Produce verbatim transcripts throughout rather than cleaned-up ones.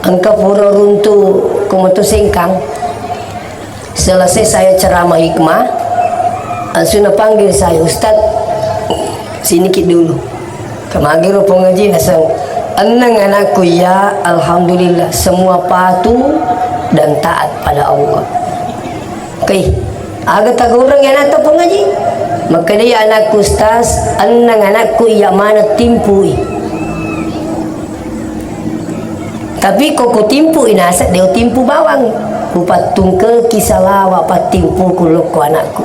Engka pura runtu ko metu Sengkang. Selesai saya ceramah hikmah, langsung napanggil saya, "Ustaz, sini ki dulu." Kemagiro pengaji naseng, "Enneng anakku, ya, alhamdulillah, semua patuh dan taat pada Allah." Oke, aga tagoreng anakta pengaji? Makkeda, "Ya anakku, Ustaz, enneng anakku iya mana timpui." Tapi ko kutimpu inaseng de utimpu bawang. Kupattungkeki salawa pattimpuku lokko anakku.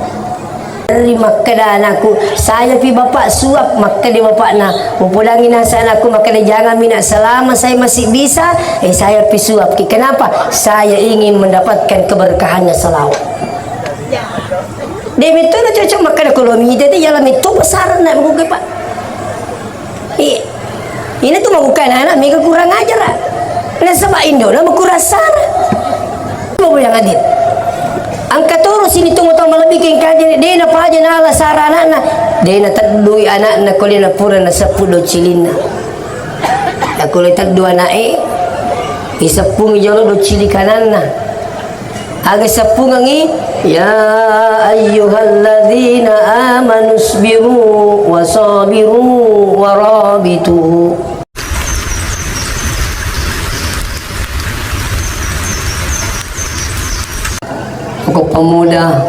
Ri makkeda anakku, "Saya pi bapak suap," makkeda bapakna. Upodangi naseng anakku makkeda, "Jangan mi nak, selama saya masih bisa, eh saya pi suap ki. Kenapa? Saya ingin mendapatkan keberkahannya salawa." De metto na cocok makkeda ko lo mita te, yala metto pasaran nak buku pak. Iya. Ina tu mabuka anak-anak mega kurang ajar, ah. Nasaba indona makurang sara. Mau yang adil. Angka toro sini tu mutang malebbi ke kaji de na paja nala sara anakna. De na teddui anakna ko de na pura na seppu do cilinna. Aku le teddu anak e. Iseppungi jolo do cili kananna. Aga seppungengi, "Ya ayyuhalladzina amanu sbiru wa sabiru wa rabitu." Tokoh pemuda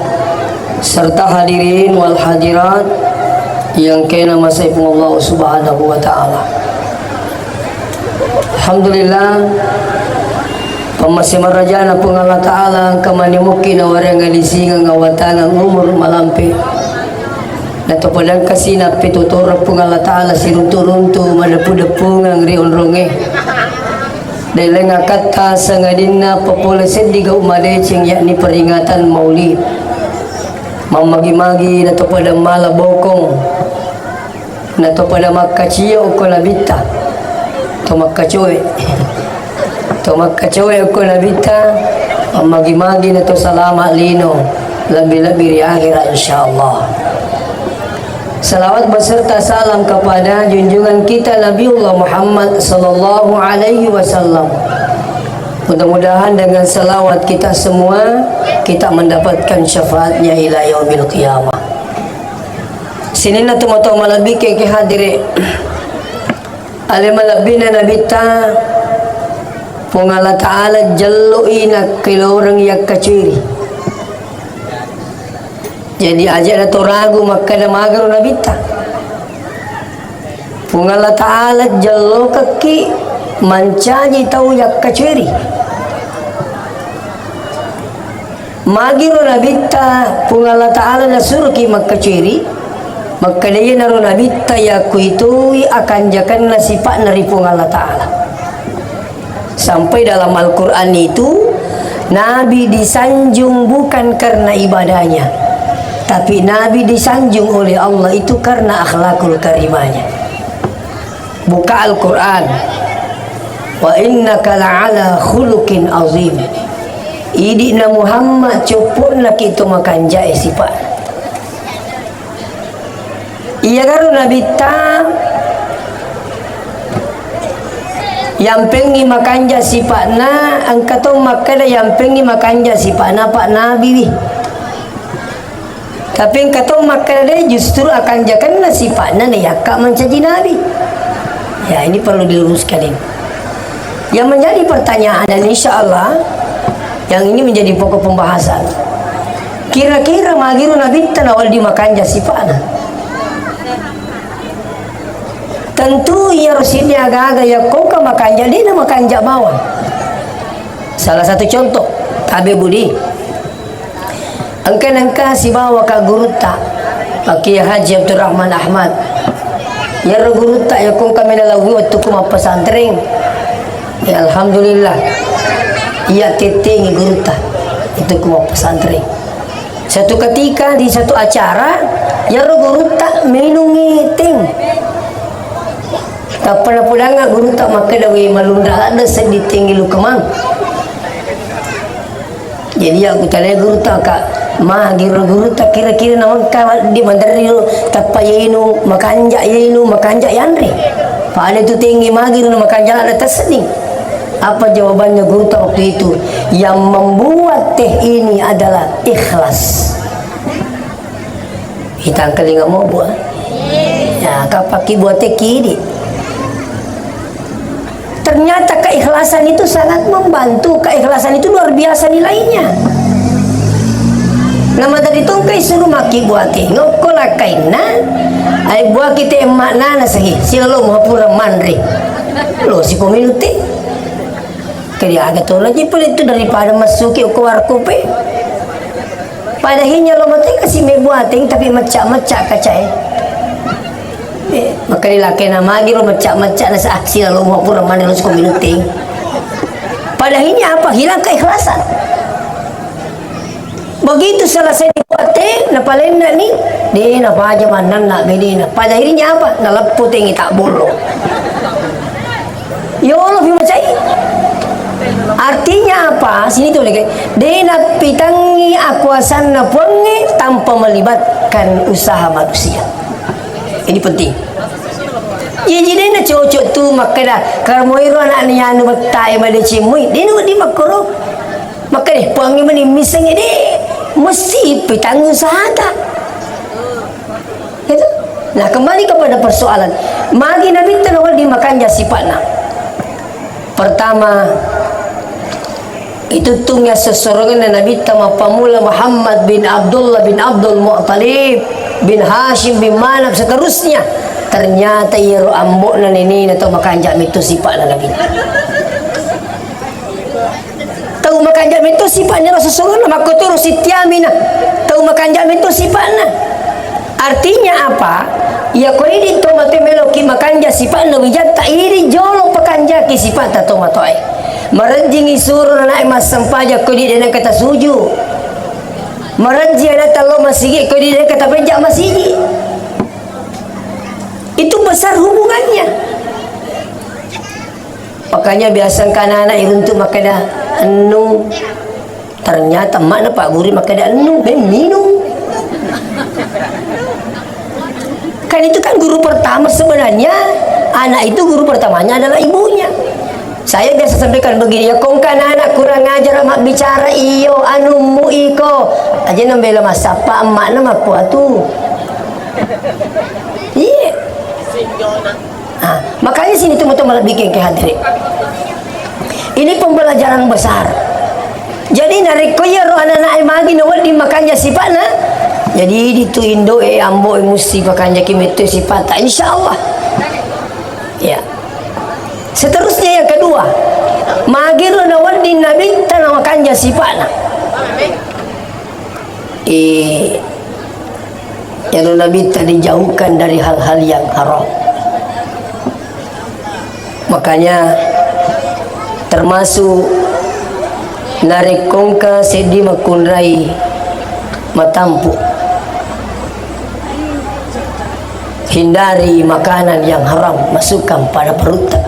serta hadirin wal hadirat yang kena masai Puang Allah Subhanahu wa Ta'ala. Alhamdulillah, pammasemarajana Puang Allah Ta'ala, engka mani mukki nawarenga lisingeng awatangang umur malampe. Natopadangkasi nappetotoreng Puang Allah Ta'ala siruntu-runtu madeppu-deppungeng ri onrongnge. Deleng akatta sangadinna papole seddi gau madeceng, yakni peringatan maulid. Mammagi-magi natopada mala bokong. Na to pada makkacio okko nabitta, to makkacoe, to makkacoe okko nabitta, mammagi-magi na to salama lino, lebbi-lebbi ri akhirat, insyaallah. Salawat beserta salam kepada junjungan kita Nabiullah Muhammad sallallahu alaihi wasallam. Mudah-mudahan dengan salawat kita semua, kita mendapatkan syafaatnya ila yaumil qiyamah. Sininna tomatoa malebbi keke hadire. Ale malebbina nabitta, Puang Allah Ta'ala jelloi nakkeloreng yakkacuiri. Jadi aja na to ragu makkeda magaro nabitta. Puang Allah Ta'ala jellokekki mancaji tau yakkacuiri. Magiro nabitta Puang Allah Ta'ala nasuroki makkacuiri, makkeda iyanaro nabitta yakkuitui akanjakenna sipa'na ri Puang Allah Ta'ala. Sampai dalam Al-Quran itu, Nabi disanjung bukan karena ibadahnya, tapi Nabi disanjung oleh Allah itu karena akhlakul karimahnya. Buka Al-Quran. "Wa innaka la'ala khuluqin azim." Idi'na Muhammad, coppo'na ki to makanjae sifat. Iyagaro nabitta yampengngi makanja sifa'na, engka to makkeda yampengngi makanja sifa'na pa nabiwi. Tapi engka to makkeda de, justru akanjakenna sifa'na nayakka mancaji nabi. Ya, ini perlu diluruskan ini. Yang menjadi pertanyaan dan insya Allah yang ini menjadi pokok pembahasan. Kira-kira magiro nabitta nawedding makanja sifa'na? Tentu iyaro siddi aga-aga yakko engka makanja, de na makanja bawang. Salah satu contoh, tabe budi. Engka nengka sibawa ka gurutta, Pak Kiai Haji Abdurrahman Ahmad. Iyaro gurutta yakko engka mena lawwi wettukku mappesantreng. Ya, alhamdulillah. Iya tettengi gurutta wettukku mappesantreng. Satu ketika di satu acara, iyaro gurutta minungi teng. Tappa napodangnga gurutta makkeda, "We, malunra ladde seddi tengngi lukemang." Jadi, ya, kutanai gurutta, "Kak, magiro gurutta kira-kira naengka di manderri lo tappa yenu makanja, yenu makanja yanre. Pada tu tengngi magiro na makanja ladde tesseddi." Apa jawabannya gurutta waktu itu? Yang membuat teh ini adalah ikhlas. Hitang kelinga mau buah. Ya, kapaki buat teh kidi. Ternyata keikhlasan itu sangat membantu. Keikhlasan itu luar biasa nilainya. Nama tadi tongkai suruh maki buat teh. Ngokko lakainna. Ai buah kita emak nana sahi. Sila lo mau pura manre. Lo si pemilu teh. Kedi aga tona ji pole tu daripada masuki ko warkope. Padahinya lo mate kasi me buateng tapi mecca-mecca kacae. Eh, maka dilakena magi lo mecca-mecca na sa aksi lo mau pura mana lo suko minuting. Padahinya apa? Hilang keikhlasan. Begitu selesai dibuat teh, napalenna ni, de napaja mannanna bedena. Pada akhirnya apa? Naleppo tengi tak bollo. Yolo fi macai. Artinya apa? Sini tuh lagi. De napitangi akuasanna puangnge tanpa melibatkan usaha manusia. Ini penting. Iya, jadi na cocok tu makkeda, kamoiro anak ni anu bettae madecimui. De nu di makkoro. Makkeda, puangnge mani miseng de. Mesti pitanggung usahata. Gitu. Nah, kembali kepada persoalan. Magi Nabitta nawedding makanja sipa'na. Pertama, itu tunga sessorongenna Nabitta mappammula Muhammad bin Abdullah bin Abdul Muttalib bin Hashim bin Manaf seterusnya. Ternyata iyaro ambo'na nenena tau makanja metto sipa'na Nabitta. Tau makanja metto sipa'na ro sessorongenna makkotoro sitiamina. Tau makanja metto sipa'na. Artinya apa? Iya ko idi tomatoe meloki makanja sipa'na wijatta, idi jolo pakanjaki sipa'ta tomatoe. Marejjingi suro nanae massempajang ko idi de nengka tasuju. Marejji anatta lo masigi ko idi de nengka tapejja masigi. Itu besar hubungannya. Makanya biasa engka anak-anak iruntuk makkeda, "Ennu." Ternyata emakna Pak Guru makkeda, "Ennu, ben minum." Kan itu kan guru pertama sebenarnya, anak itu guru pertamanya adalah ibunya. Saya biasa sampaikan begini, ya, kongka anak kurang ajar mak bicara iyo, anu mu iko. Aja nambela massappa emakna makkuatu. Iya. Ah, makanya sini teman-teman lebih ke hadirin. Ini pembelajaran besar. Jadi narekko iyaro anak-anak magi nawedding makanja sipa'na, jadi ditu indo e ambo e musti pakanjaki metto sipata, insya Allah. Ya. Seterusnya yang kedua, magiro nawedding nabitta na makanja sipa'na. Eh, Iyaro Nabitta dijauhkan dari hal-hal yang haram. Makanya termasuk narekko engka seddi makkunrai matampu, hindari makanan yang haram masukkan pada perutta.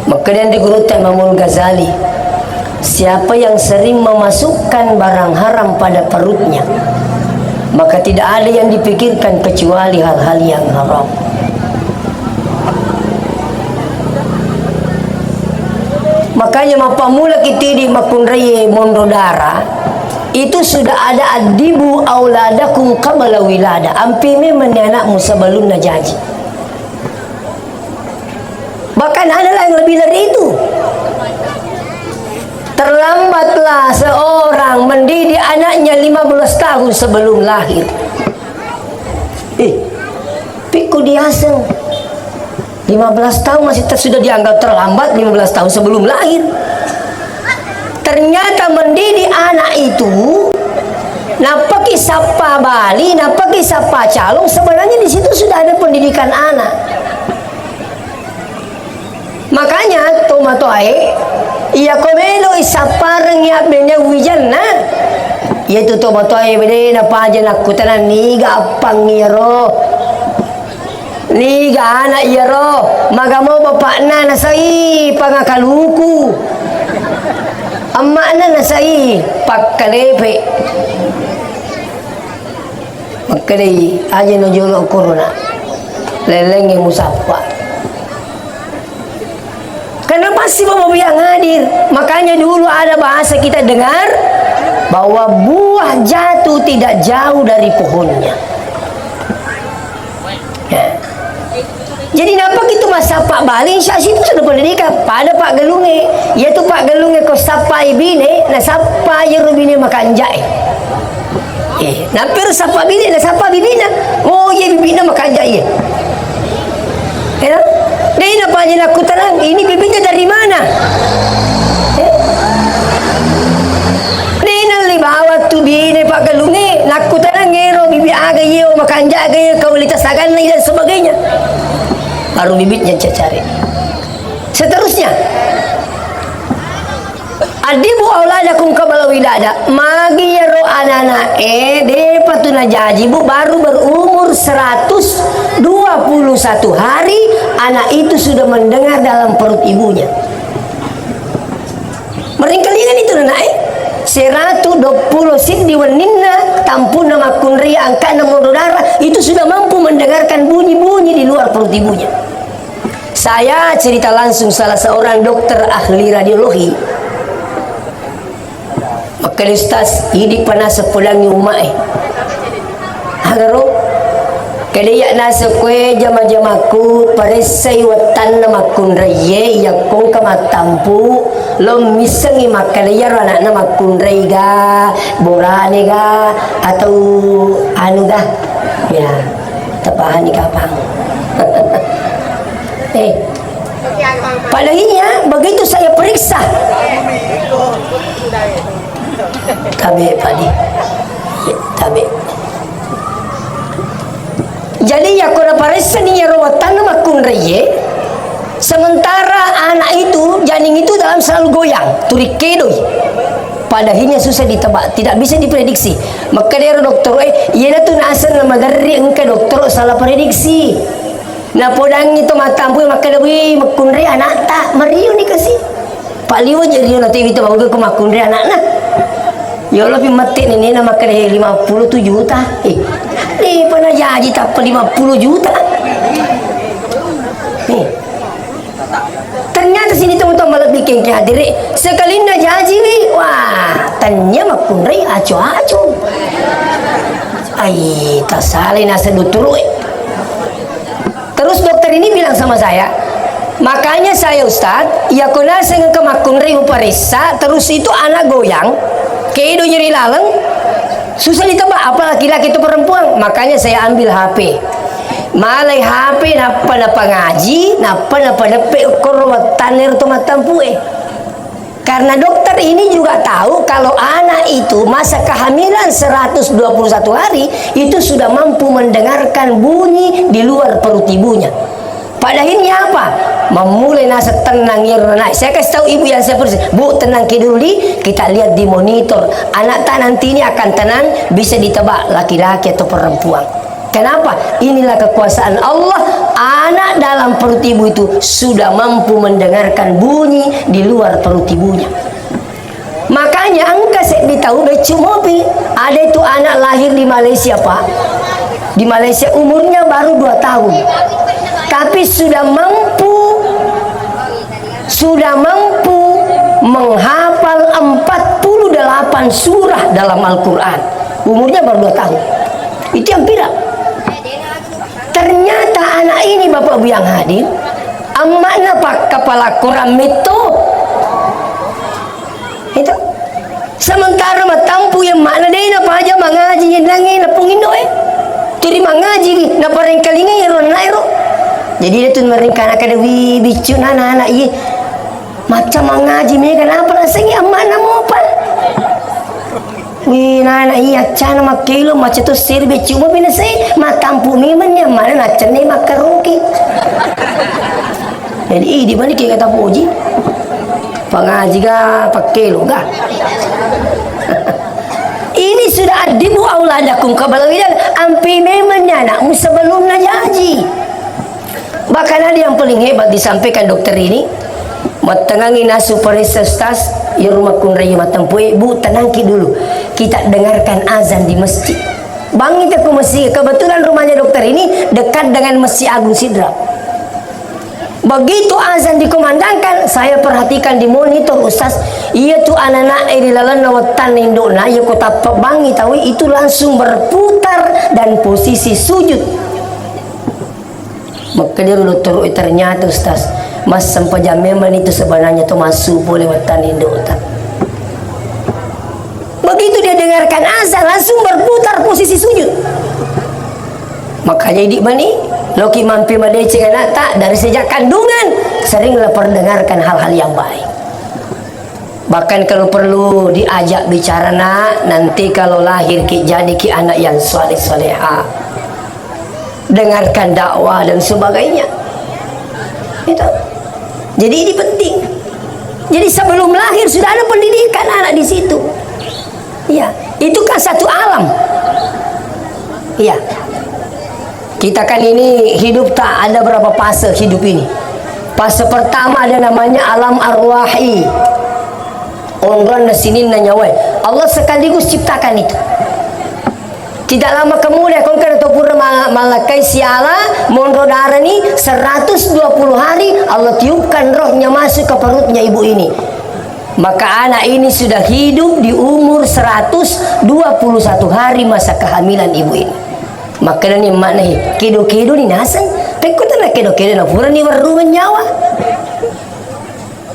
Makkeda ri gurutta Imamul Ghazali, siapa yang sering memasukkan barang haram pada perutnya, maka tidak ada yang dipikirkan kecuali hal-hal yang haram. Makanya mappammula kita di makkunrai monro dara, itu sudah ada, "Addibu auladakum qabla wilada." Ampi memang anakmu sebelum najaji. Bahkan ada yang lebih dari itu. Terlambatlah seorang mendidik anaknya lima belas tahun sebelum lahir. Eh, pikku diaseng. Lima belas tahun masih ter-, sudah dianggap terlambat lima belas tahun sebelum lahir. Ternyata mendidik anak itu, nappaki sappa bali, nappaki sappa calong, sebenarnya di situ sudah ada pendidikan anak. Makanya tomatoae, iya ko meloi sappareng ya bene wijanna, yaitu tomatoae bede napaja nakkutana niga appang iyaro. Niga anak iyaro, magamo bapakna nasai pangakaluku, emakna nasai pakkalepe. Makkedai, "Aja no jolo korona, lelengnge musappa." Karena pasti Bapak Ibu yang hadir. Makanya dulu ada bahasa kita dengar bahwa buah jatuh tidak jauh dari pohonnya. Ya. Jadi napa gitu massappa bali, insya situ sudah pendidikan. Pada paggalungnge, iya tu paggalungnge ko sappai bine, nasappa iyaro bine makanjae. Eh, nappero sappa bine, nasappa bibina. Oh, iya bibina makanjae. Ya. Dena paja nakkutanang, ini bibitnya dari mana? Eh? Dena libawa tu bine paggalungnge, nakkutanang ero bibi aga iyo, makanja aga iyo, kualitas aganna dan sebagainya. Baru bibitnya cacare. Seterusnya, adibu auladakum qabla wilada, magi iyaro anana'e depa tu najaji, Bu, baru berumur seratus dua puluh satu hari, anak itu sudah mendengar dalam perut ibunya. Meringkalingan itu anana'e, seratu dua puluh siddi wenninna, tampuna makkunrai angka'na monro darah, itu sudah mampu mendengarkan bunyi-bunyi di luar perut ibunya. Saya cerita langsung salah seorang dokter ahli radiologi. Makkeda, "Ustaz, idi panaseng podangngi umma'e." Agaro, kede iya naseng koe jama-jamakku, paressai wettanna makkunraie, iya kongka mattampu, lo missengi makkeda iyaro anakna makkunrai ga, borane ga, atau anu ga. Ya, tapahani kapang. Eh, padahal begitu saya periksa. Tabe, Pak, di. Ya, tabe. Jadi, yakko naparessani iyaro wettanna makkunraie, sementara anak itu, janin itu dalam selalu goyang, tuli kedoi. Pada akhirnya susah ditebak, tidak bisa diprediksi. Makkedaro dokter, eh, iyanatu naseng maderri engka dokter salah prediksi. Napodangngi to mattampu makkeda, "Wih, makkunrai anakta, mariuni kasi." Pak liwa jadi rio natiwi to, "Bawang ko makkunrai anakna." Ya Allah, pi matti nenena makkeda, "Eh, lima puluh tujuh juta." Eh, eh, pernah jaji tappa lima puluh juta. Eh. Ternyata sini teman-teman lebih kengke hadiri. Sekalinna jajiwi, wah, tanya makkunrai aco-aco. Ai, tasalai nasa duturu. Terus dokter ini bilang sama saya, "Makanya saya, Ustadz, iya ko naseng engka makkunrai uparessa, terus itu anak goyang, kedo nyeri laleng, susah ditebak, apa laki-laki atau perempuan." Makanya saya ambil H P. Malai H P, nappa napangaji, nappa napadeppe okkoro wettanna ero to mattampu'e. Karena dokter ini juga tahu kalau anak itu masa kehamilan seratus dua puluh satu hari itu sudah mampu mendengarkan bunyi di luar perut ibunya. Pada akhirnya apa? Memulai nasa tenang ya, Rona. Saya kasih tahu ibu yang saya periksa, "Bu, tenang ki dulu, di, kita lihat di monitor. Anak tak nanti ini akan tenang, bisa ditebak laki-laki atau perempuan." Kenapa? Inilah kekuasaan Allah. Anak dalam perut ibu itu sudah mampu mendengarkan bunyi di luar perut ibunya. Makanya engka seddi tau beccu mopi. Ada itu anak lahir di Malaysia, Pak. Di Malaysia umurnya baru dua tahun. Tapi sudah mampu, sudah mampu menghafal empat puluh delapan surah dalam Al-Quran. Umurnya baru dua tahun. Itu yang pira? Ternyata anak ini, Bapak Ibu yang hadir, emakna pak kepala Quran metto. Itu. Sementara mattampu yang makna dena paja mangaji, nange napung indo, eh. Turi mangaji, naparengkalinga ero, na ero. Jadi dia tu merengkana kada wi biccu nana anak, iya. Macam mangaji mega napa nasengi emakna mopa. Wih, nana iya, cana makkelo, macca to seri beccu mopi nasai, mattampu memang nya, mana naccanne makkaroki. Jadi, ih, di mana kega tapoji? Pangaji ga, pakkelo ga. Ini sudah addibu auladakum qabla wilad, ampi memang nya anakmu sebelum najaji. Bahkan ada yang paling hebat disampaikan dokter ini, mattengangi nasu paressa, Ustaz, ya rumah kunrai matempue, Bu, tenangki dulu. Kita dengarkan azan di masjid. Bangi te ku masjid, kebetulan rumahnya dokter ini dekat dengan Masjid Agung Sidrap. Begitu azan dikumandangkan, saya perhatikan di monitor, Ustaz, iya tu anak-anak di lalanna wettanna indokna, iya ko tappa bangi tawi itu langsung berputar dan posisi sujud. Makkedaro dottoro, "Eh, ternyata, Ustaz, massempajang memang itu sebenarnya tu massu pole wettanna indokta." Begitu dia dengarkan azan, langsung berputar posisi sujud. Makanya idi mani, loki mampi madeceng anakta dari sejak kandungan, seringlah perdengarkan hal-hal yang baik. Bahkan kalau perlu diajak bicara, "Nak, nanti kalau lahir ki, jadi ki anak yang saleh-saleha. Dengarkan dakwah dan sebagainya." Itu. Jadi ini penting. Jadi sebelum lahir sudah ada pendidikan anak di situ. Iya, itu kan satu alam. Iya. Kita kan ini hidup tak ada berapa fase hidup ini. Fase pertama ada namanya alam arwahi. Onronna sininna nyawae. Allah sekaligus ciptakan itu. Tidak lama kemudian, kongkana to pura ma-, malakkai siala, monro darani, seratus dua puluh hari, Allah tiupkan rohnya masuk ke perutnya ibu ini. Maka anak ini sudah hidup di umur seratus dua puluh satu hari masa kehamilan ibu ini. Makkedani emmakna, "He, kedo-kedo ni naseng, pekko tana kedo-kedo na purani werrungeng nyawa."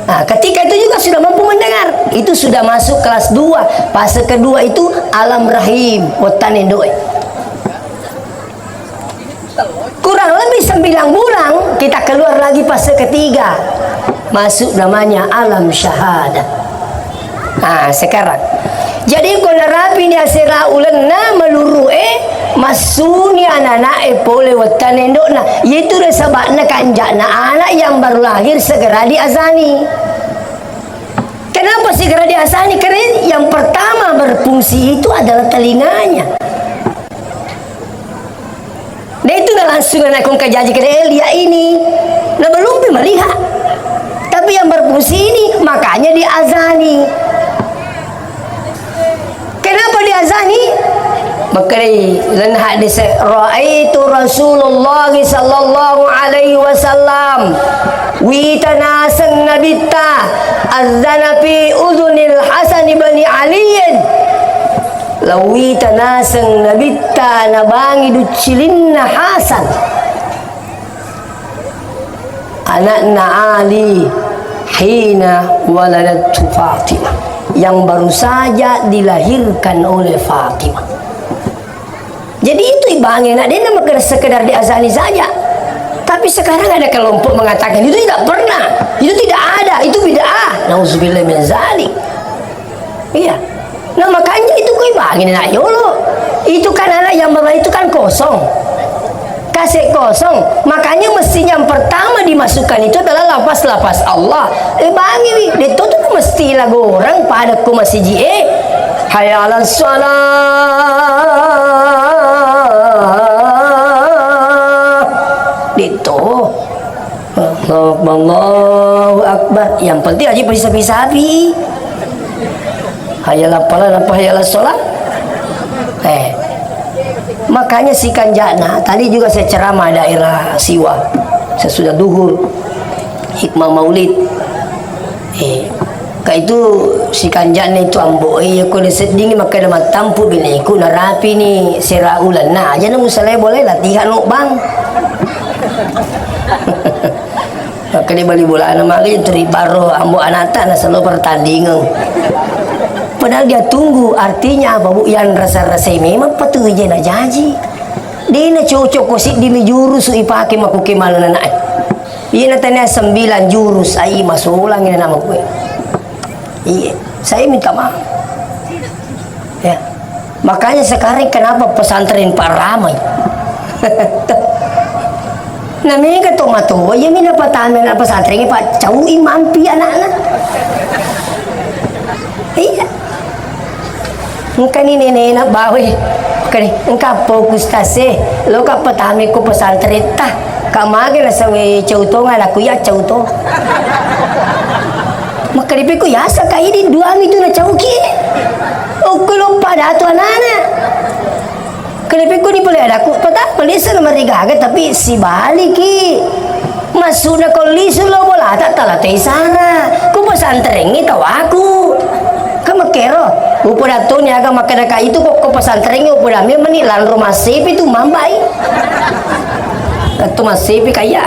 Nah, ketika itu juga sudah mampu mendengar. Itu sudah masuk kelas dua. Fase kedua itu alam rahim, wettanna indo'e. Kurang lebih sembilan bulan, kita keluar lagi fase ketiga. Masuk namanya alam syahadah. Nah, sekarang. Jadi, ko narapini asera ulenna, maluru'e, massuni anana'e pole wettanna indo'na. Yaitu nasaba'na kanja'na anak yang baru lahir segera diazani. Kenapa segera diazani? Karena yang pertama berfungsi itu adalah telinganya. Nah, itu na langsung na kong kajaji kede Elia ini. Na belum pi melihat. Tapi yang berfungsi ini, makanya diazani. Kenapa diazani? Makkedai lalenna hadis, "Ra'aitu Rasulullah sallallahu alaihi wasallam." Wita naseng Nabitta, "Azana fi udhunil Hasan ibni Aliyin." Lawita naseng Nabitta nabangi duccilinna Hasan, anakna Ali, "Hina waladatu Fatimah," yang baru saja dilahirkan oleh Fatimah. Jadi itu ibangi anak, dia nama sekedar diazani saja. Tapi sekarang ada kelompok mengatakan itu tidak pernah, itu tidak ada, itu bid'ah. Nauzubillah min zalik. Iya. Nah, makanya itu kui bangin anak yolo. Itu kan anak yang bawa itu kan kosong. Kasih kosong. Makanya mestinya yang pertama dimasukkan itu adalah lafaz-lafaz Allah. Eh, bangi wi. Itu tuh mesti lagu orang pada ku masih ji, eh. Hayya 'alas shalah. Itu. Allahu Akbar, Allahu Akbar. Yang penting aja bisa-bisa api. Hayya lapala, apa hayya sholat? Eh. Makanya si kanjana, tadi juga saya ceramah daerah Siwa. Sesudah duhur, hikmah maulid. Eh. Ka itu si kanjana itu ambo, iya ko diseddingi makkeda mattampu bineku narapi ni sera ulenna aja na musalai boleh latihan no bang. Makkeda bali bolana magi teri baro ambo anata na selalu pertandingan. Padahal dia tunggu, artinya apa, Bu? Yang rasa-rasai memang patu je na jaji. Dena cocok ko siddi mi jurus ipake makuke malana nae. Iya na tania sembilan jurus, ai masolang ina nama kue. Iya, saya minta maaf. Ya. Makanya sekarang kenapa pesantren pak ramai? Namanya ketua matua, ya mina pertama na pesantren pak cau imampi anaknya. Iya. Engka ni nenena bawe. Kani, engka fokus tase, lo ka petame ko pesantren ta. Ka mage na sawe cau to ngana ku ya cau to. Makaripe ko yasa ka idi dua mi tu na cau ki. Okko lo pada tu anana. Karipe ko ni pole ada ku peta pelisa na marigaga tapi si baliki. Maksudna ko lisu lo bolata tala tei sana. Ku pesantrengngi tawaku. Kan makkero. Upoda toni aga makkeda ka itu ko, ko pesantrengngi upoda memang ni lanro masepi tu mambai. Atau masepi kaya.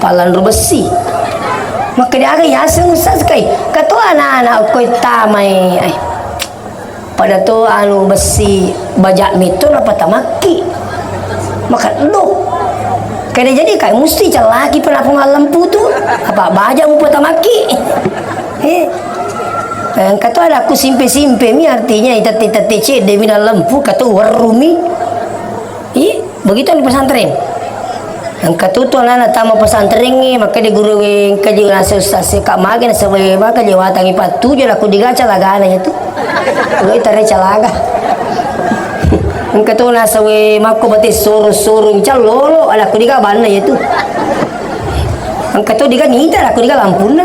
Palanro besi. Makkeda aga yaseng ustaz kai. Kato anak-anak ko tamai. Ai. Pada to anu besi baja metto napatamakki. Makeddo. Kena jadi kai musti cellaki penapung lempu tu. Apa baja upatamakki. Eh. Engka to ada ku simpe-simpe mi artinya itette-tette cedde mi lempu kato warrumi. Ih, begitu di pesantren. Engka tutu anak-anak tama pesantrengnge, makkeda guru e, engka je nasa ustaz e, ka mage nasaba maka je watangi pattuju, ada ku diga calagana itu. Lo itare calaga. Engka tu nasa we makko bate soro-soro, calolo, ada ku diga banna itu. Engka tu diga nita, ada ku diga lampunna.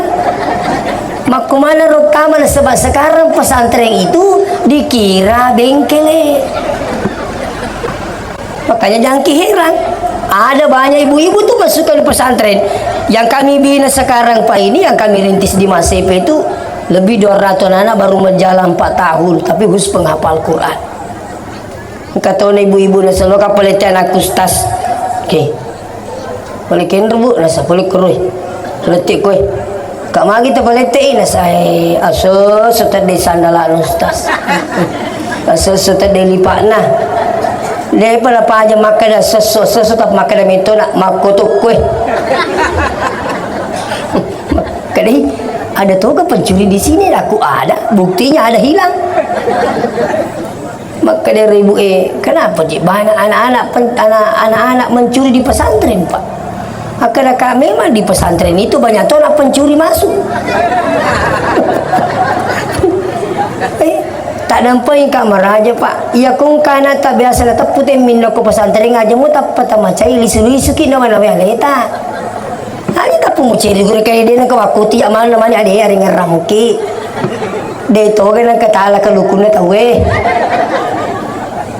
Makko mana ro tama nasaba sekarang pesantren itu dikira bengkele. Makanya jangan ki heran. Ada banyak ibu-ibu tuh masuk ke pesantren. Yang kami bina sekarang, Pak, ini yang kami rintis di Masepe itu lebih dua ratus anak baru menjalan empat tahun, tapi khusus penghafal Quran. Engka tona ibu-ibu nasaba kapalette anakku, Ustaz. Oke. Pole kenro, Bu, nasa pole keroi. Lettek koe. Kak magi tapalettei, nasa, eh, asoso tedde sandalana, Ustaz. Asoso tedde lipakna. Depa napaja makkeda asoso, asoso tapi makkeda metto na makko tokkoe. Kedai, ada toga pencuri di sini? Aku ada, buktinya ada hilang. Makkeda ero ibu e, kenapa je banyak anak-anak pen-, anak, anak-anak mencuri di pesantren, Pak? Akkeda ka memang di pesantren itu banyak tona pencuri masuk. Eh, tak nampai ka maraja, Pak. Iya kong kana tak biasa na teppu te minno ko pesantren aja mu tappa tamacai lisu-lisu ki nawa-nawa aleta. Aja tappu muceri gure kaya dena ke waktu tiap mana mana ada hari ngerang muki. De toga nang ketala ke lukunna tauwe.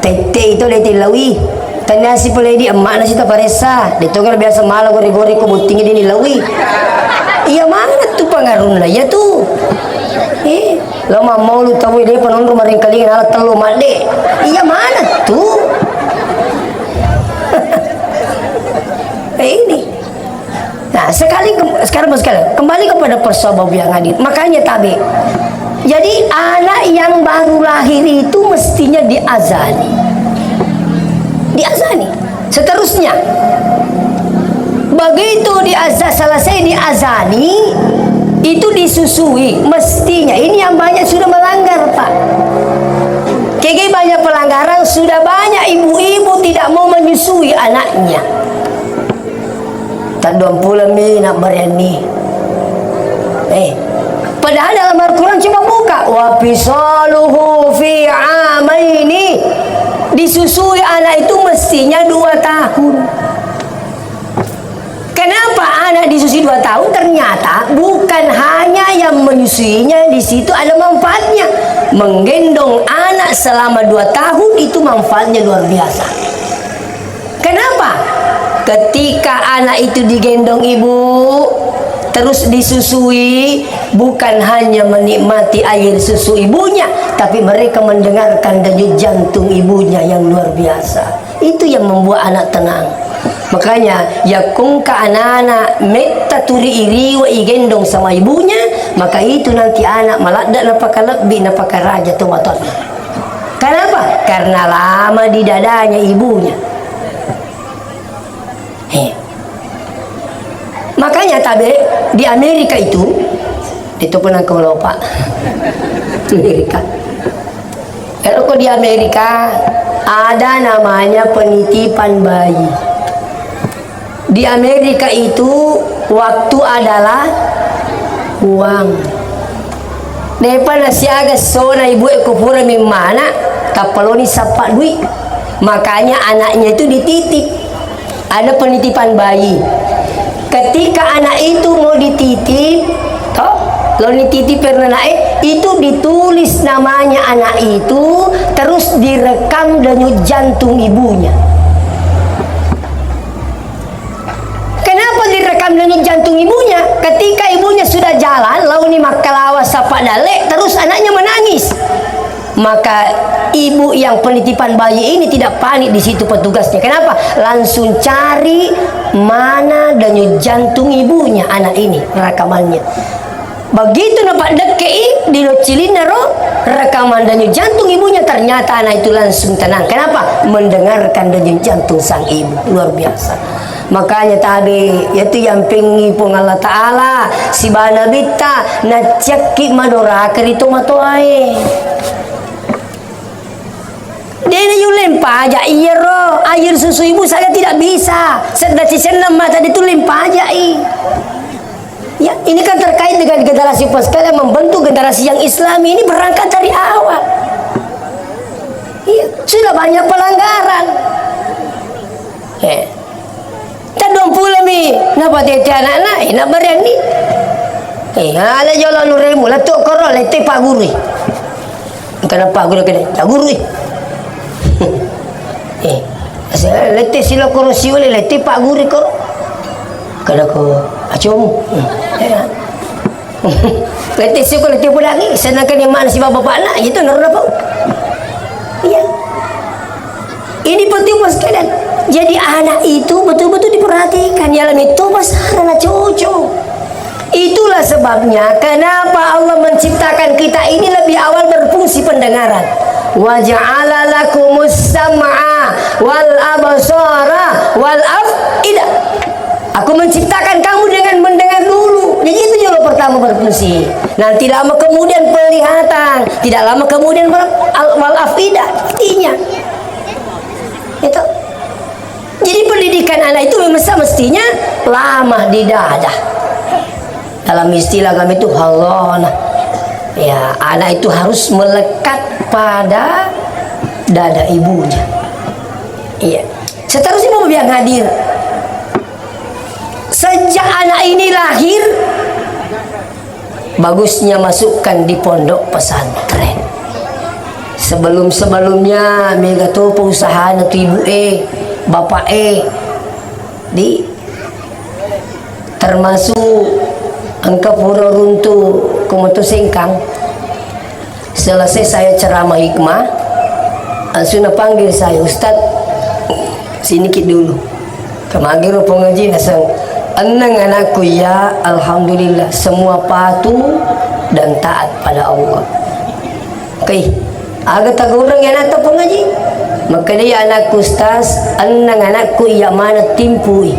Tette itu de tilawi. Tanya si pole di emak nasi taparessa. De toga biasa malah gore-gore ko botting di nilawi. Iya mana tu pengaruhnya ya tu. Eh, lo mau lu tauwe de penonton maring kalingan alat telu madde. Iya mana tu. Eh, ini. Nah, sekali ke-, sekarang, sekali kembali kepada persoalan yang hadir. Makanya tabe. Jadi anak yang baru lahir itu mestinya diazani. Diazani. Seterusnya, begitu diaza-, selesai diazani, itu disusui. Mestinya ini yang banyak sudah melanggar, Pak. Kege banyak pelanggaran, sudah banyak ibu-ibu tidak mau menyusui anaknya. Tadduang puleng mi nak barenni. Eh, padahal dalam Al-Quran coba buka, wa fisaluhu fi amaini. Disusui anak itu mestinya dua tahun. Kenapa anak disusui dua tahun? Ternyata bukan hanya yang menyusuinya, di situ ada manfaatnya. Menggendong anak selama dua tahun itu manfaatnya luar biasa. Kenapa? Ketika anak itu digendong ibu, terus disusui, bukan hanya menikmati air susu ibunya, tapi mereka mendengarkan denyut jantung ibunya yang luar biasa. Itu yang membuat anak tenang. Makanya, yakungka anak-anak metta turi iriwa igendong sama ibunya, maka itu nanti anak maladda napakalebbi, napakaraja to watonna. Kenapa? Karena lama di dadanya ibunya. He. Makanya tabe di Amerika itu, itu pun engkau lupa. Amerika. Kalau kau di Amerika, ada namanya penitipan bayi. Di Amerika itu waktu adalah uang. Depa nasiaga sona ibu e ko pura mimmana, tappaloni sappa dui. Makanya anaknya itu dititip. Ada penitipan bayi. Ketika anak itu mau dititip, toh, lo dititip karena anak e, itu ditulis namanya anak itu, terus direkam denyut jantung ibunya. Kenapa direkam Denyut jantung ibunya, ketika ibunya sudah jalan, launi makkalawa sapa dalle, terus anaknya menangis. Maka ibu yang penitipan bayi ini tidak panik di situ petugasnya. Kenapa? Langsung cari mana denyut jantung ibunya anak ini, rekamannya. Begitu napaddekkei di loccilinna ro, rekaman denyut jantung ibunya, ternyata anak itu langsung tenang. Kenapa? Mendengarkan denyut jantung sang ibu. Luar biasa. Makanya tabe, yaitu yampengngi Puang Allah Ta'ala, sibawa Nabitta, naccekki madoraka ri tomatoae. Dena yulleng paja iyaro, air susu ibu saja tidak bisa. Sedda sisenna mata itu leng pajai. Ya, ini kan terkait dengan generasi pas kalian membentuk generasi yang Islami ini berangkat dari awal. Iya, sudah banyak pelanggaran. Eh. Tadduang pulami napatete anakna, eh, nabareanni. Eh, ale jolo nuremu, lettu koro, lette pagurui. Engka napaguru kene, pagurui. Eh, ase-, lette silo koro siule, lette pagurui koro. Kada ko acomu. Eh, ya. Lette siko lette podangi, sedangkan yang mana si bapak-bapakna, itu naro napau. Iya. Ini penting, Bos, sekalian. Jadi anak itu betul-betul diperhatikan. Ya, lami itu pasarana cucu. Itulah sebabnya kenapa Allah menciptakan kita ini lebih awal berfungsi pendengaran. Wa ja'ala lakumus sam'a wal absara wal af'idah. Aku menciptakan kamu dengan mendengar dulu. Jadi itu dulu pertama berfungsi. Nanti lama kemudian penglihatan, tidak lama kemudian ber-, al-, wal af'idah. Artinya, itu. Jadi pendidikan anak itu memang semestinya lama di dada. Dalam istilah kami itu halana. Ya, anak itu harus melekat pada dada ibunya. Iya. Seterusnya, Bapak yang hadir. Sejak anak ini lahir, bagusnya masukkan di pondok pesantren. Sebelum-sebelumnya, mega topa usahana tu ibu e, bapak e. Di, termasuk engka pura runtu komoto Sengkang. Selesai saya ceramah hikmah, langsung napanggil saya, "Ustaz, sini ki dulu." Kemagiro pengaji naseng, "Enneng anakku, ya, alhamdulillah, semua patuh dan taat pada Allah." Oke, aga tagureng anakta pengaji? Makkeda, "Ya anakku, Ustaz, enneng anakku iya mana timpui."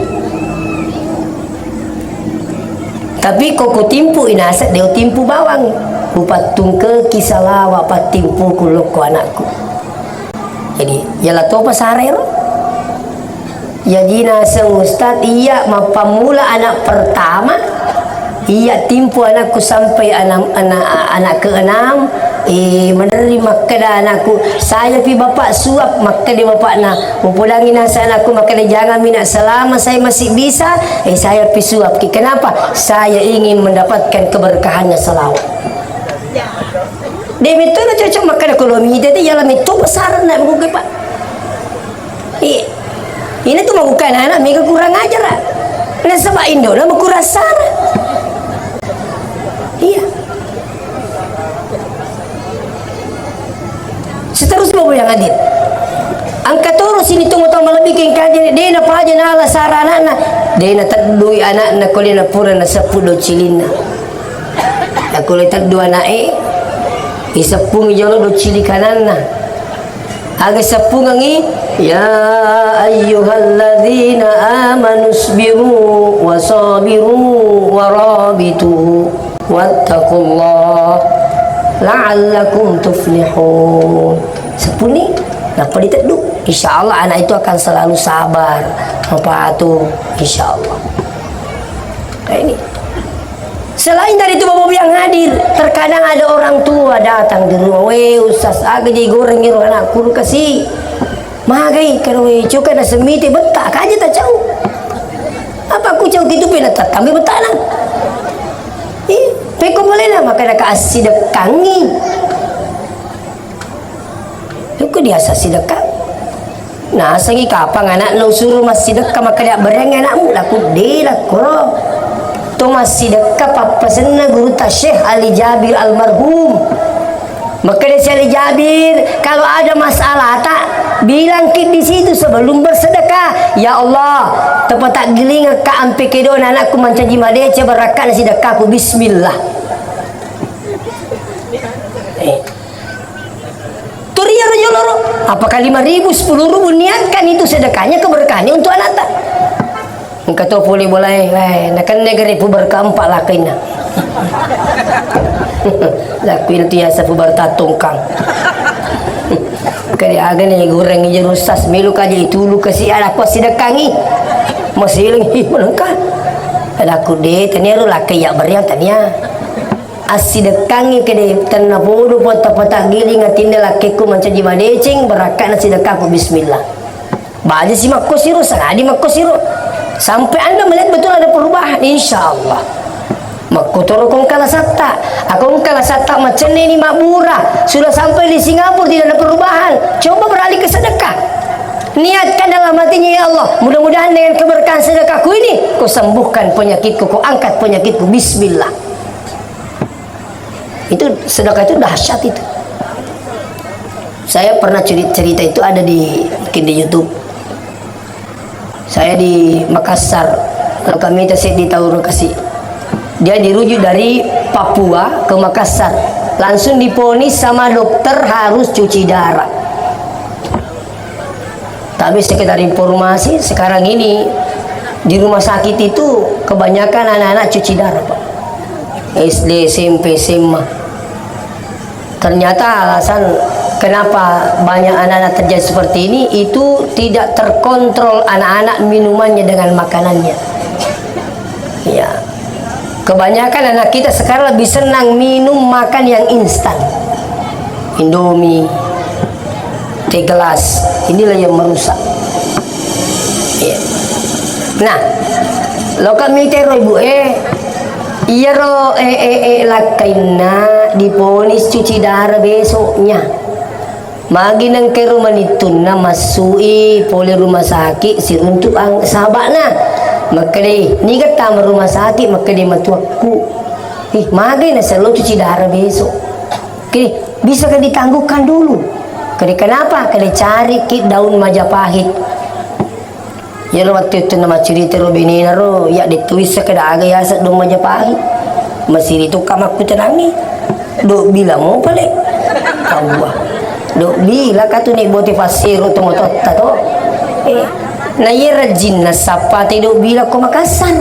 Tapi ko kutimpu inaseng, de utimpu bawang. Upattungkeki salawa pattimpuku lokko anakku. Jadi, yala topa sarero. Yaji naseng Ustaz, iya mappammula anak pertama, iya timpu anakku sampai anak, anak, anak keenam, Eh, maderri makkeda anakku, "Saya pi bapak suap," makkeda bapakna. Mupodangi naseng anakku makkeda, "Jangan mi nak, selama saya masih bisa, eh, saya pi suap ki. Kenapa? Saya ingin mendapatkan keberkahannya selalu." De metto na cocok makkeda ko lo mite te, yala metto besar nak buku, Pak. Iya. Ini tuh mau bukan anak, mega kurang ajar, ah. Nasaba Indo na makurasana. Iya. Seterusnya, Bapak yang hadir. Engka toro sini tunggu tau malebbi kengkaji, de na paja nala sara anakna. De na teddui anakna ko de na pura na seppu do cilinna. Aku le teddu anak e, iseppungi jolo do cili kananna. Aga seppungengngi, "Ya ayyuhalladzina amanu sbiru wa sabiru wa rabitu wattaqullah la'allakum tuflihun." Seppuni, nappa diteddu. Insya Allah anak itu akan selalu sabar, mapatu, insya Allah. Nah, ini. Selain dari itu, Bapak-bapak yang hadir, terkadang ada orang tua datang di rumah, "Weh, Ustaz, aga digoreng iro anakku kasi?" Magai, kalau weh, cuka na semite betta, kaja tak cau. Apa ku cau gitu pena tatambe betana. Eh, peko boleh lah, maka nak assidekangi. Yuku diasa sidekang. Nasengi kapang anakna usuru massidekka makkeda, "Berengngi anakmu?" Laku, "De, lakkoro. To massidekka pappasenna gurutta Syekh Ali Jabir almarhum." Makkeda si Ali Jabir, "Kalau ada masalahta, bilangki di situ sebelum bersedekah. Ya Allah, tepataggilinga ka ampe kedona anakku mancaji madeceng barakkana sidekkaku. Bismillah." Eh. Toriaro joloro, apakah lima ribu, sepuluh ribu, niatkan itu sedekahnya, keberkahannya untuk anakta. Engka to pole bolae, eh, nakenna gare pu berka empat lakainna. Laku itu ya sapu bertatongkang. Kali aga nih goreng ija rusas, melu kaja itu lu kasi ada kuas sidekangi. Masih lagi, ih, melengkah. Ada kude, tania ru lakai ya beriang tania. Assidekkangngi kede tennapodo pota-pota giling atinna lakkekku mancaji madeceng, barakka'na sidekkaku bismillah. Baja si makkosiro, sangadi makkosiro. Sampai Anda melihat betul ada perubahan, insya Allah. Makkotoro kongkala satta. Akongkala satta macenne ini mabura. Sudah sampai di Singapura tidak ada perubahan. Coba beralih ke sedekah. Niatkan dalam hatinya, "Ya Allah, mudah-mudahan dengan keberkahan sedekahku ini, kau sembuhkan penyakitku, kau angkat penyakitku. Bismillah." Itu sedekah itu dahsyat itu. Saya pernah ceri-, cerita itu ada di, mungkin di YouTube. Saya di Makassar, kalau kami itu saya di Taurung Kasih. Dia dirujuk dari Papua ke Makassar. Langsung diponis sama dokter harus cuci darah. Tapi sekedar informasi, sekarang ini di rumah sakit itu kebanyakan anak-anak cuci darah, Pak. S D, S M P, S M A. Ternyata alasan kenapa banyak anak-anak terjadi seperti ini, itu tidak terkontrol anak-anak minumannya dengan makanannya. Ya. Kebanyakan anak kita sekarang lebih senang minum makan yang instan. Indomie, teh gelas, inilah yang merusak. Iya. Nah, loka mitero ibu, eh, iyaro, eh, eh, eh, lakkainna diponis cuci darah besoknya. Magi nengkero manittunna massui pole rumah sakit siruntuk ang-, sahaba'na. Makkedai, "Niga tama rumah sakit?" Makkedai matuakku. "Ih, magai nasello cuci darah besok." Kede, "Bisa ke ditangguhkan dulu?" Kede, "Kenapa?" Kede, "Cari ki daun Majapahit." Iyaro wettu-wettunna maccurita ro benena ro, iya de' to wisseng keda aga yaseng daun Majapahit. Masiri tokka makkutanangi. Dobbila mo pale. Tawwa. Dobbila ka tu ni bote passero to mototta to. Eh, na iya rajinna sappa te dobbila ko Makassar.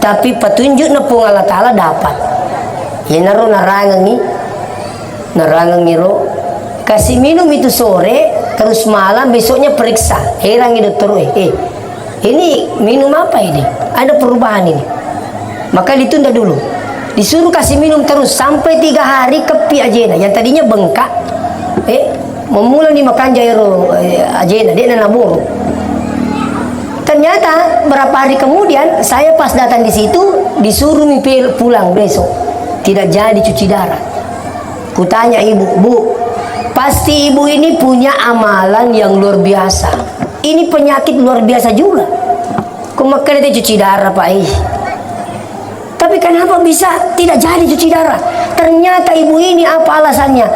Tapi petunjukna Puang Allah Taala dapat. Iyanaro narangengi. Nerangengiro, "Kasih minum itu sore, terus malam, besoknya periksa." Herangi dokter, "Eh, eh, ini minum apa ini? Ada perubahan ini." Maka ditunda dulu. Disuruh kasih minum terus sampai tiga hari, keppi ajena. Yang tadinya bengkak, eh, memulai ni makanja ero, eh, ajena, dia naboro. Ternyata berapa hari kemudian, saya pas datang di situ, disuruh mi pel-, pulang besok. Tidak jadi cuci darah. Kutanya ibu, "Bu, pasti ibu ini punya amalan yang luar biasa. Ini penyakit luar biasa juga." Ku makkeda, "Cuci darah, Pak, ih." Tapi kenapa bisa tidak jadi cuci darah? Ternyata ibu ini apa alasannya?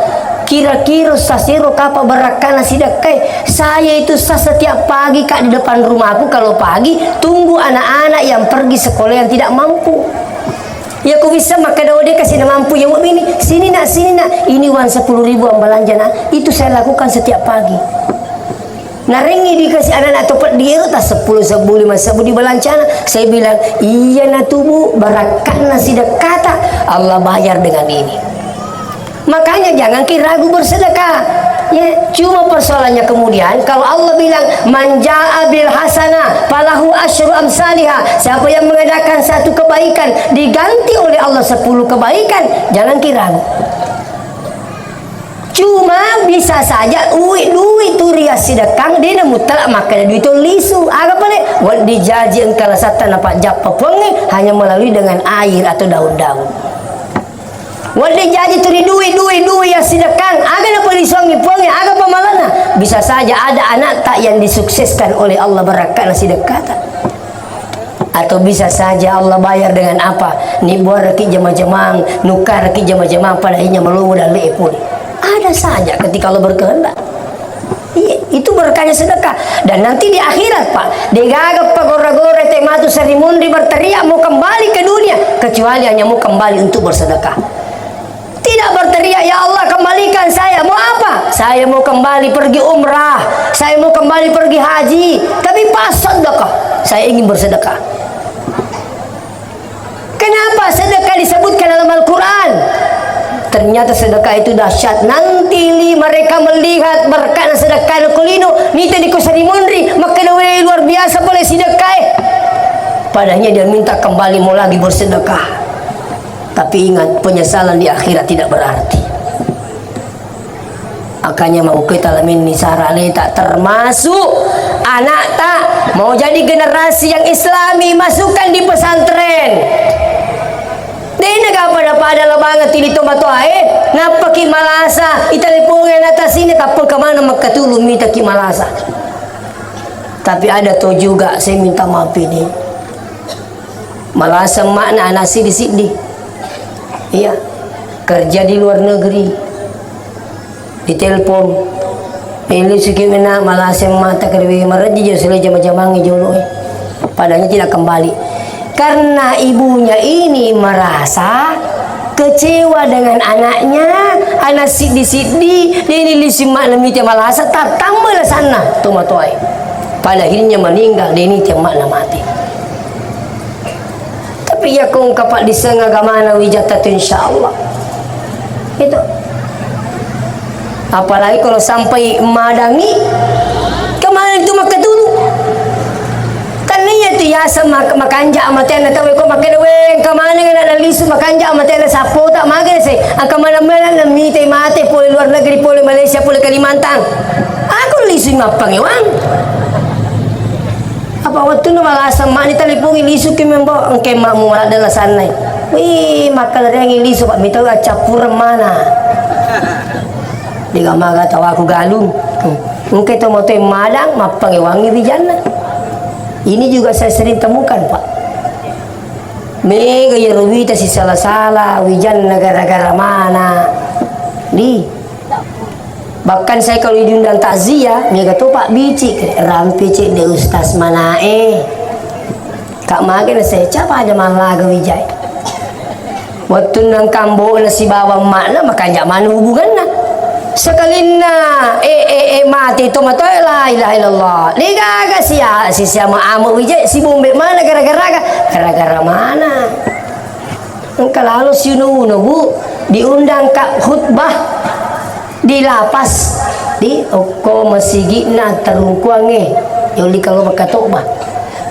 Kira-kira sasero kapa barakkana sidekkai. Saya itu sa-, setiap pagi, Kak, di depan rumahku kalau pagi tunggu anak-anak yang pergi sekolah yang tidak mampu. Iya, ku bisa makkeda, "Oh, de' kasi na mampu ya, Wak, bini. Sini, Nak, sini, Nak. Ini uang sepuluh ribu, uang belanja, Nak." Itu saya lakukan setiap pagi. Narengi dikasih anak-anak topet di ero, tas sepuluh sebbu, lima sebbu di belancana. Saya bilang, "Iya na tu, Bu, barakkana sidekkata, Allah bayar dengan ini." Makanya jangan ki ragu bersedekah. Ya, cuma persoalannya kemudian, kalau Allah bilang, "Man jaa bil hasanah falahu asyru amsaliha." Siapa yang mengadakan satu kebaikan, diganti oleh Allah sepuluh kebaikan, jangan ki ragu. Cuma bisa saja ui duit tu riassidekkang, de' na mutlak makkeda duit tu lisu. Aga pale? Wedding jaji engka lasatta napajjappa Puangnge hanya melalui dengan air atau daun-daun. Wedding jaji tu ri dui, dui, dui yang sidekkang. Aga napelisuangi Puangnge, aga pamalana. Bisa saja ada anakta yang disukseskan oleh Allah berkat na sidekkata. Atau bisa saja Allah bayar dengan apa? Nibuaraki jama-jamang, nukaraki jama-jamang, pada akhirnya malomo dalle pole. Ada saja ketika Allah berkehendak. Iya, itu berkahnya sedekah. Dan nanti di akhirat, Pak, degaga pagora-gora te matu seri munri berteriak mau kembali ke dunia, kecuali hanya mau kembali untuk bersedekah. Tidak berteriak, "Ya Allah, kembalikan saya." Mau apa? "Saya mau kembali pergi umrah. Saya mau kembali pergi haji. Tapi pas sedekah, saya ingin bersedekah." Kenapa sedekah disebutkan dalam Al-Quran? Ternyata sedekah itu dahsyat. Nanti li mereka melihat berkat sedekah kulino, nita di kusari munri, makkeda, "Weh, luar biasa pole sedekah, eh." Padahal dia minta kembali mau lagi bersedekah. Tapi ingat, penyesalan di akhirat tidak berarti. Makanya mau kita lamin ni sara aleta, termasuk anakta mau jadi generasi yang islami, masukkan di pesantren. Dena ga pada-pada lo banget tili tomatoae, nappaki malasa, itelepongi anakta sini, tappa kemana makkatulu mitaki malasa. Tapi ada to juga, saya minta maaf ini. Malasa emakna anak siddi-siddi. Iya. Kerja di luar negeri. Ditelepon. Ini suki mena malasa emakta kerja marajji jauh sele jama-jamangi jolo, eh. Padahal tidak kembali. Karena ibunya ini merasa kecewa dengan anaknya, anak siddi-siddi, ini lisi emakna mite malasa, tattamba lasanna tomatoae. Pada akhirnya meninggal, deni te emakna mate. Tapi iya ko engka paddisseng agamana wijatta tu, insyaallah. Itu. Apalagi kalau sampai madangi, kemana itu makkatulu? Kan iya tu yasa mak-, makanja amatenna tau ko makkeda, "Weh, engka maneng anak lisu makanja amatenna sappo tak maga se." Engka mana-mana na mite mate pole luar negeri, pole Malaysia, pole Kalimantan. Aku lisu mappangewang. Apa wettunna malasa emakni talipungi lisuki membo, engke emakmu maladde lasannai. Wih, makkalereangi lisu, Pak, mitau accappureng mana. Dega maga tawaku galung. Hmm. Engke to moto madang, mappangewangi wijanna. Ini juga saya sering temukan, Pak. Mega iyaro wita sisala-sala, wijanna gara-gara mana. Di. Bahkan saya kalau diundang takziah, mega to Pak Bici, rampe cek de Ustaz manae. Kak mage na saya, "Capa aja mallaga wijai." Wettunna engka ambo'na sibawa emakna, makanja mana hubunganna. Sekalinna, eh, eh, eh, mate to matoe, la ilaha illallah. Degaga sia, sisia ma amo wijai, sibombe mana gara-gara, gara-gara mana? Engka lalo siuno-uno, Bu, diundang ka khutbah di lapas, di okko masigi'na terungkuangnge, yolli kalo makkatobba.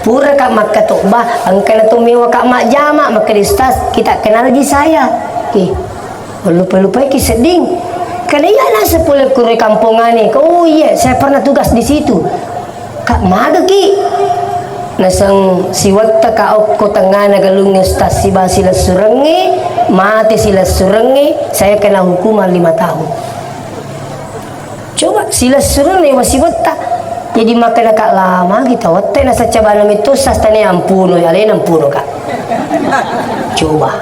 Pura ka makkatobba, engka na to mewa ka majjama, makkeda, "Ustaz, kita kenal ji saya." Eh, lupa-lupai ki sedding. Karena iya nasa pole kure kampongane. Oh iya, saya pernah tugas di situ. Kak, magaki. Naseng siwetta ka okko tengngana galungnge Ustaz siba silessurengnge, mate silessurengnge, saya kena hukuman lima tahun. Coba silessureng wa siwetta. Jadi makkeda ka lama kita wette nasacca bana metto Ustaz tane ampuno, ya alena ampuno ka. Coba.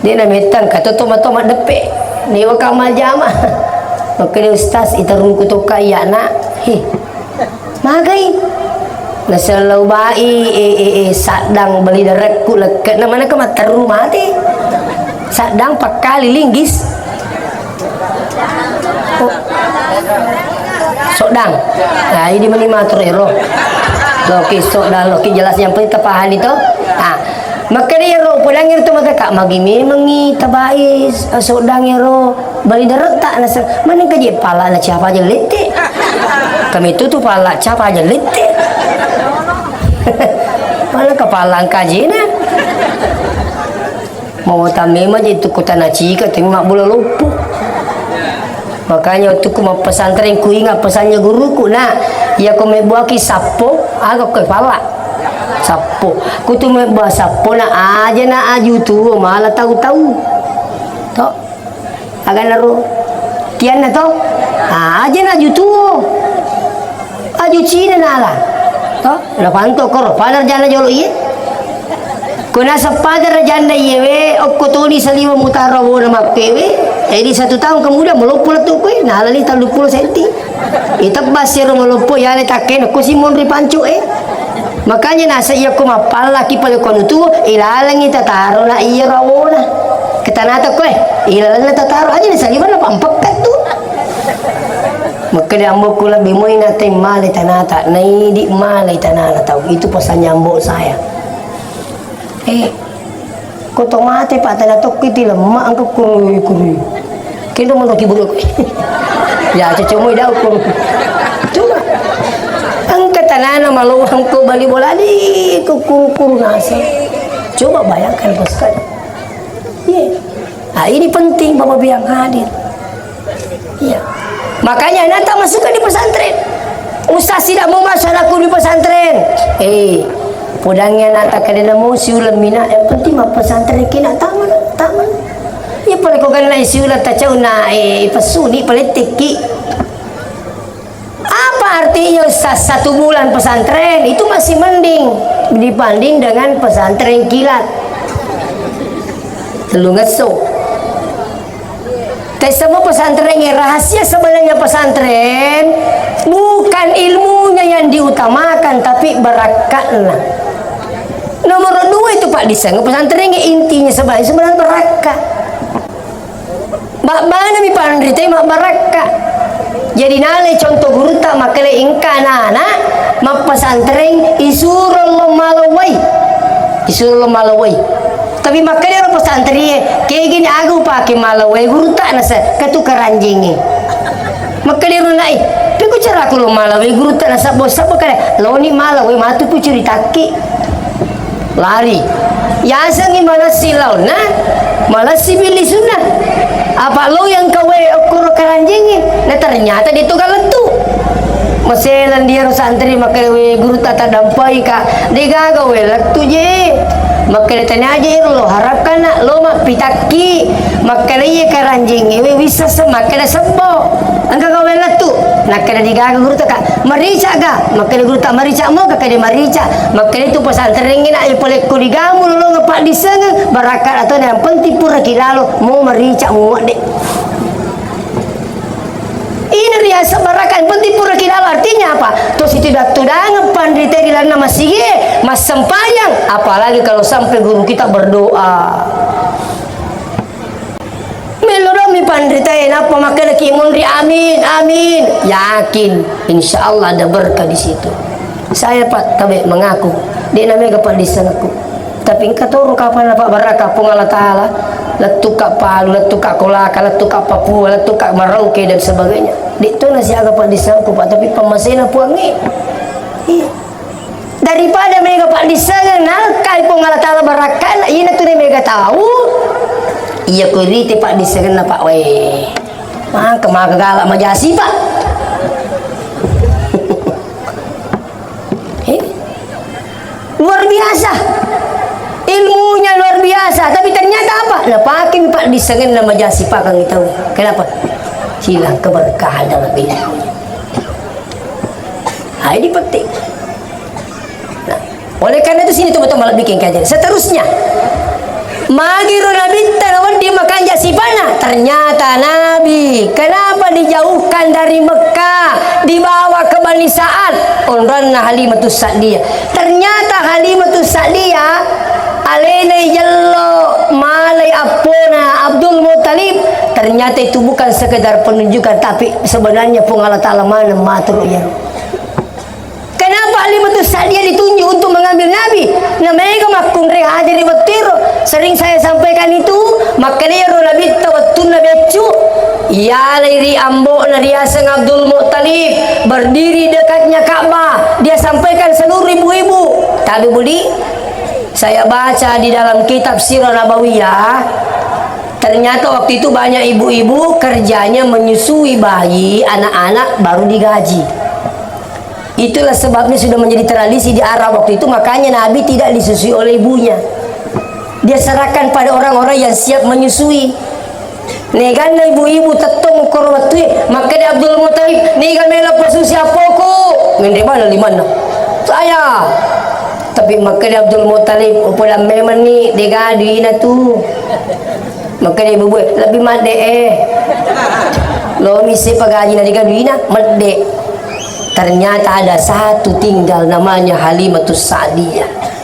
Dia na mettang ka to toma-toma deppe. Newa ka majjama. Makkeda Ustaz, iterungku tokka iya, Nak. He. Magai. Nasellau bai, eh, eh, eh, saddang beli darekku lekke. Namana ke matteru mate. Saddang pakkali linggis. Oh. Soddang. Nah, ini meni matur ero. Loki soddang, loki jelas yang penting terpahami to. Ah, Makkeda iyaro upodangngi ri tomatoa, "Kak, magi memengngi tabai, eh, soddang ero bali daretta?" Naseng, "Maneng kaje pala na capa aja lette." Kami tutu pala capa aja lette. Mana kepala engka ajena? Mau tamme maje tu kota nacika, tengok bola loppo. Makanya waktu ku mappesantren ku ingat pesannya guruku, "Nak, iya ko mebbuaki sappo, aga ko pala?" Sappo. Kutu mebba sappo na aja na aju tuo mala tau-tau. To. Aganaro. Tianna to. Ah, aja na aju tuo. Aju Cina nala. To. Napanto koro. Pada rajana jolo iye. Ko naseng pada rajana iye we, okko toni saliwa mutaro wona mappewe. Jadi satu tahun kemudian meloppo lettu koe, nalani telluppulo senti. Itebba sero maloppo yale takkena ko si monri pancu e. Makanya nasa iya ko mappallaki pale ko anu tuo, ilalengi tataro na iya rawona. Ketanata koe, ilalenna tataro aja ni saliwa na pampekka tu. Makkeda amboku lebbi moi na tai male tanata, naidi male tanana tau. Itu pesannya ambo saya. Eh, Ko to mate, Pak, tana tokki ti lemma engka kuru-kuru. Kendo mono ki buruk. Ya, cocok moi dau kuru. Coba. Engka tanana malowang ko bali bola di ko kuru-kuru nasa. Coba bayangkan, Pak, sekali. Iya. Ah, ini penting Bapak Ibu yang hadir. Iya. Makanya nata masukkan di pesantren. Ustaz tidak mau masuk anakku di pesantren. Eh, podangi anak tak ada namo siulang mina. Yang penting mah pesantren kena taman, taman. Ya paling kau kena siulang tak jauh na eh pesuni paling teki. Apa artinya Ustaz satu bulan pesantren itu masih mending dibanding dengan pesantren kilat. Telu ngesso. Tes semua pesantren, ya, rahasia sebenarnya pesantren bukan ilmunya yang diutamakan, tapi barakatnya. Nomor dua itu, Pak, di sana pesantren, ya, intinya sebenarnya, sebenarnya barakat. Mabbana mi panrita mabbarakka. Jadi nalai contoh gurutta makkeda engka anak-anak mappesantreng isuro lo malawai. Isuro lo malawai. Tapi makkeda ro pesantrie, kegini aga upake malawai gurutta nasa katu karanjengnge. Makkeda ro nai, peko caraku lo malawai gurutta nasa bosabbo kada loni malawai matu ku curitakki. Lari. Yasengngi malessi laonna, malessi billi sunna. Apa lo yang kawe okkoro karanjengnge, na ternyata dia tu galettu. Maselang dia ro santri makkeda we guru tata dampai ka, degaga we lettu je. Makkeda tani aja iro lo harapkan nak lo mappitakki, makkeda iye karanjengnge we wissa se-, makkeda sebbo. Engka gawe lettu, nakkeda degaga guru taka, marica ga? Makkeda guru tak marica mo, kakede marica. Makkeda itu pesantren ini nak ipalekko digamu lolong paddisengeng, barakat atau yang penting pura kilalo, mo marica mo de. Ini riasa barakat, yang penting pura kilalo, artinya apa? Terus itu dah tudang panrite di lana masih massempajang, apalagi kalau sampai guru kita berdoa. Melo dong mi panritae, nappa makkedaki munri, "Amin, amin." Yakin, insya Allah ada berkah di situ. Saya, Pak, tabe mengaku, de na mega paddisengku. Tapi engka toro kapang na pabbarakka Puang Allah Taala, lettuka Palu, lettuka Kolaka, lettuka Papua, lettuka Merauke dan sebagainya. De to na siaga paddisengku, Pak, tapi pammasena Puangnge. Iya. Daripada mega paddissengeng, nalkai Puang Allah Taala barakkana, ina tu mega tau. Iya ko rite paddissengenna, Pak, we. Maka, maka galak majasi, Pak. Eh? Luar biasa. Ilmunya luar biasa, tapi ternyata apa? Napake paddissengenna majasi pakang tau. Kenapa? Hilang keberkahan dalam ilmunya. Hai dipetik. Nah, oleh karena itu sini teman-teman lebih kengkaji. Seterusnya, magiro nabitta nawedding makanja sipana. Ternyata Nabi, kenapa dijauhkan dari Mekah, dibawa ke Bani Sa'ad? Onranna Halimatus Sa'diyah. Ternyata Halimatus Sa'diyah alena ijello malai appona Abdul Muttalib. Ternyata itu bukan sekedar penunjukan, tapi sebenarnya Puang Allah Ta'ala maneng matur iya. Kenapa Halimatus Sa'diyah ditunjuk untuk mengambil Nabi? Na mega makkunrai hadir di wettu ero. Sering saya sampaikan itu, makkedai ro Nabitta wettunna beccu, ialai ri ambo'na riaseng Abdul Muttalib, berdiri dekatnya Ka'bah. Dia sampaikan seluruh ibu-ibu. Tabe budi, saya baca di dalam kitab Sirah Nabawiyah, ternyata waktu itu banyak ibu-ibu kerjanya menyusui bayi, anak-anak baru digaji. Itulah sebabnya sudah menjadi tradisi di Arab waktu itu, makanya Nabi tidak disusui oleh ibunya. Dia serahkan pada orang-orang yang siap menyusui. Neganna ibu-ibu tettong koro wettue, makkeda Abdul Muttalib, "Niga melo pasusi appoku?" Menre bala limanna. "Saya." Tapi makkeda Abdul Muttalib, "Upoda memenni, dega duina tu." Makkeda ibu-ibu, "Lebbi madde e." Lo misi pagaji na dega duina, madde. Ternyata ada satu tinggal namanya Halimatus Sa'diyah.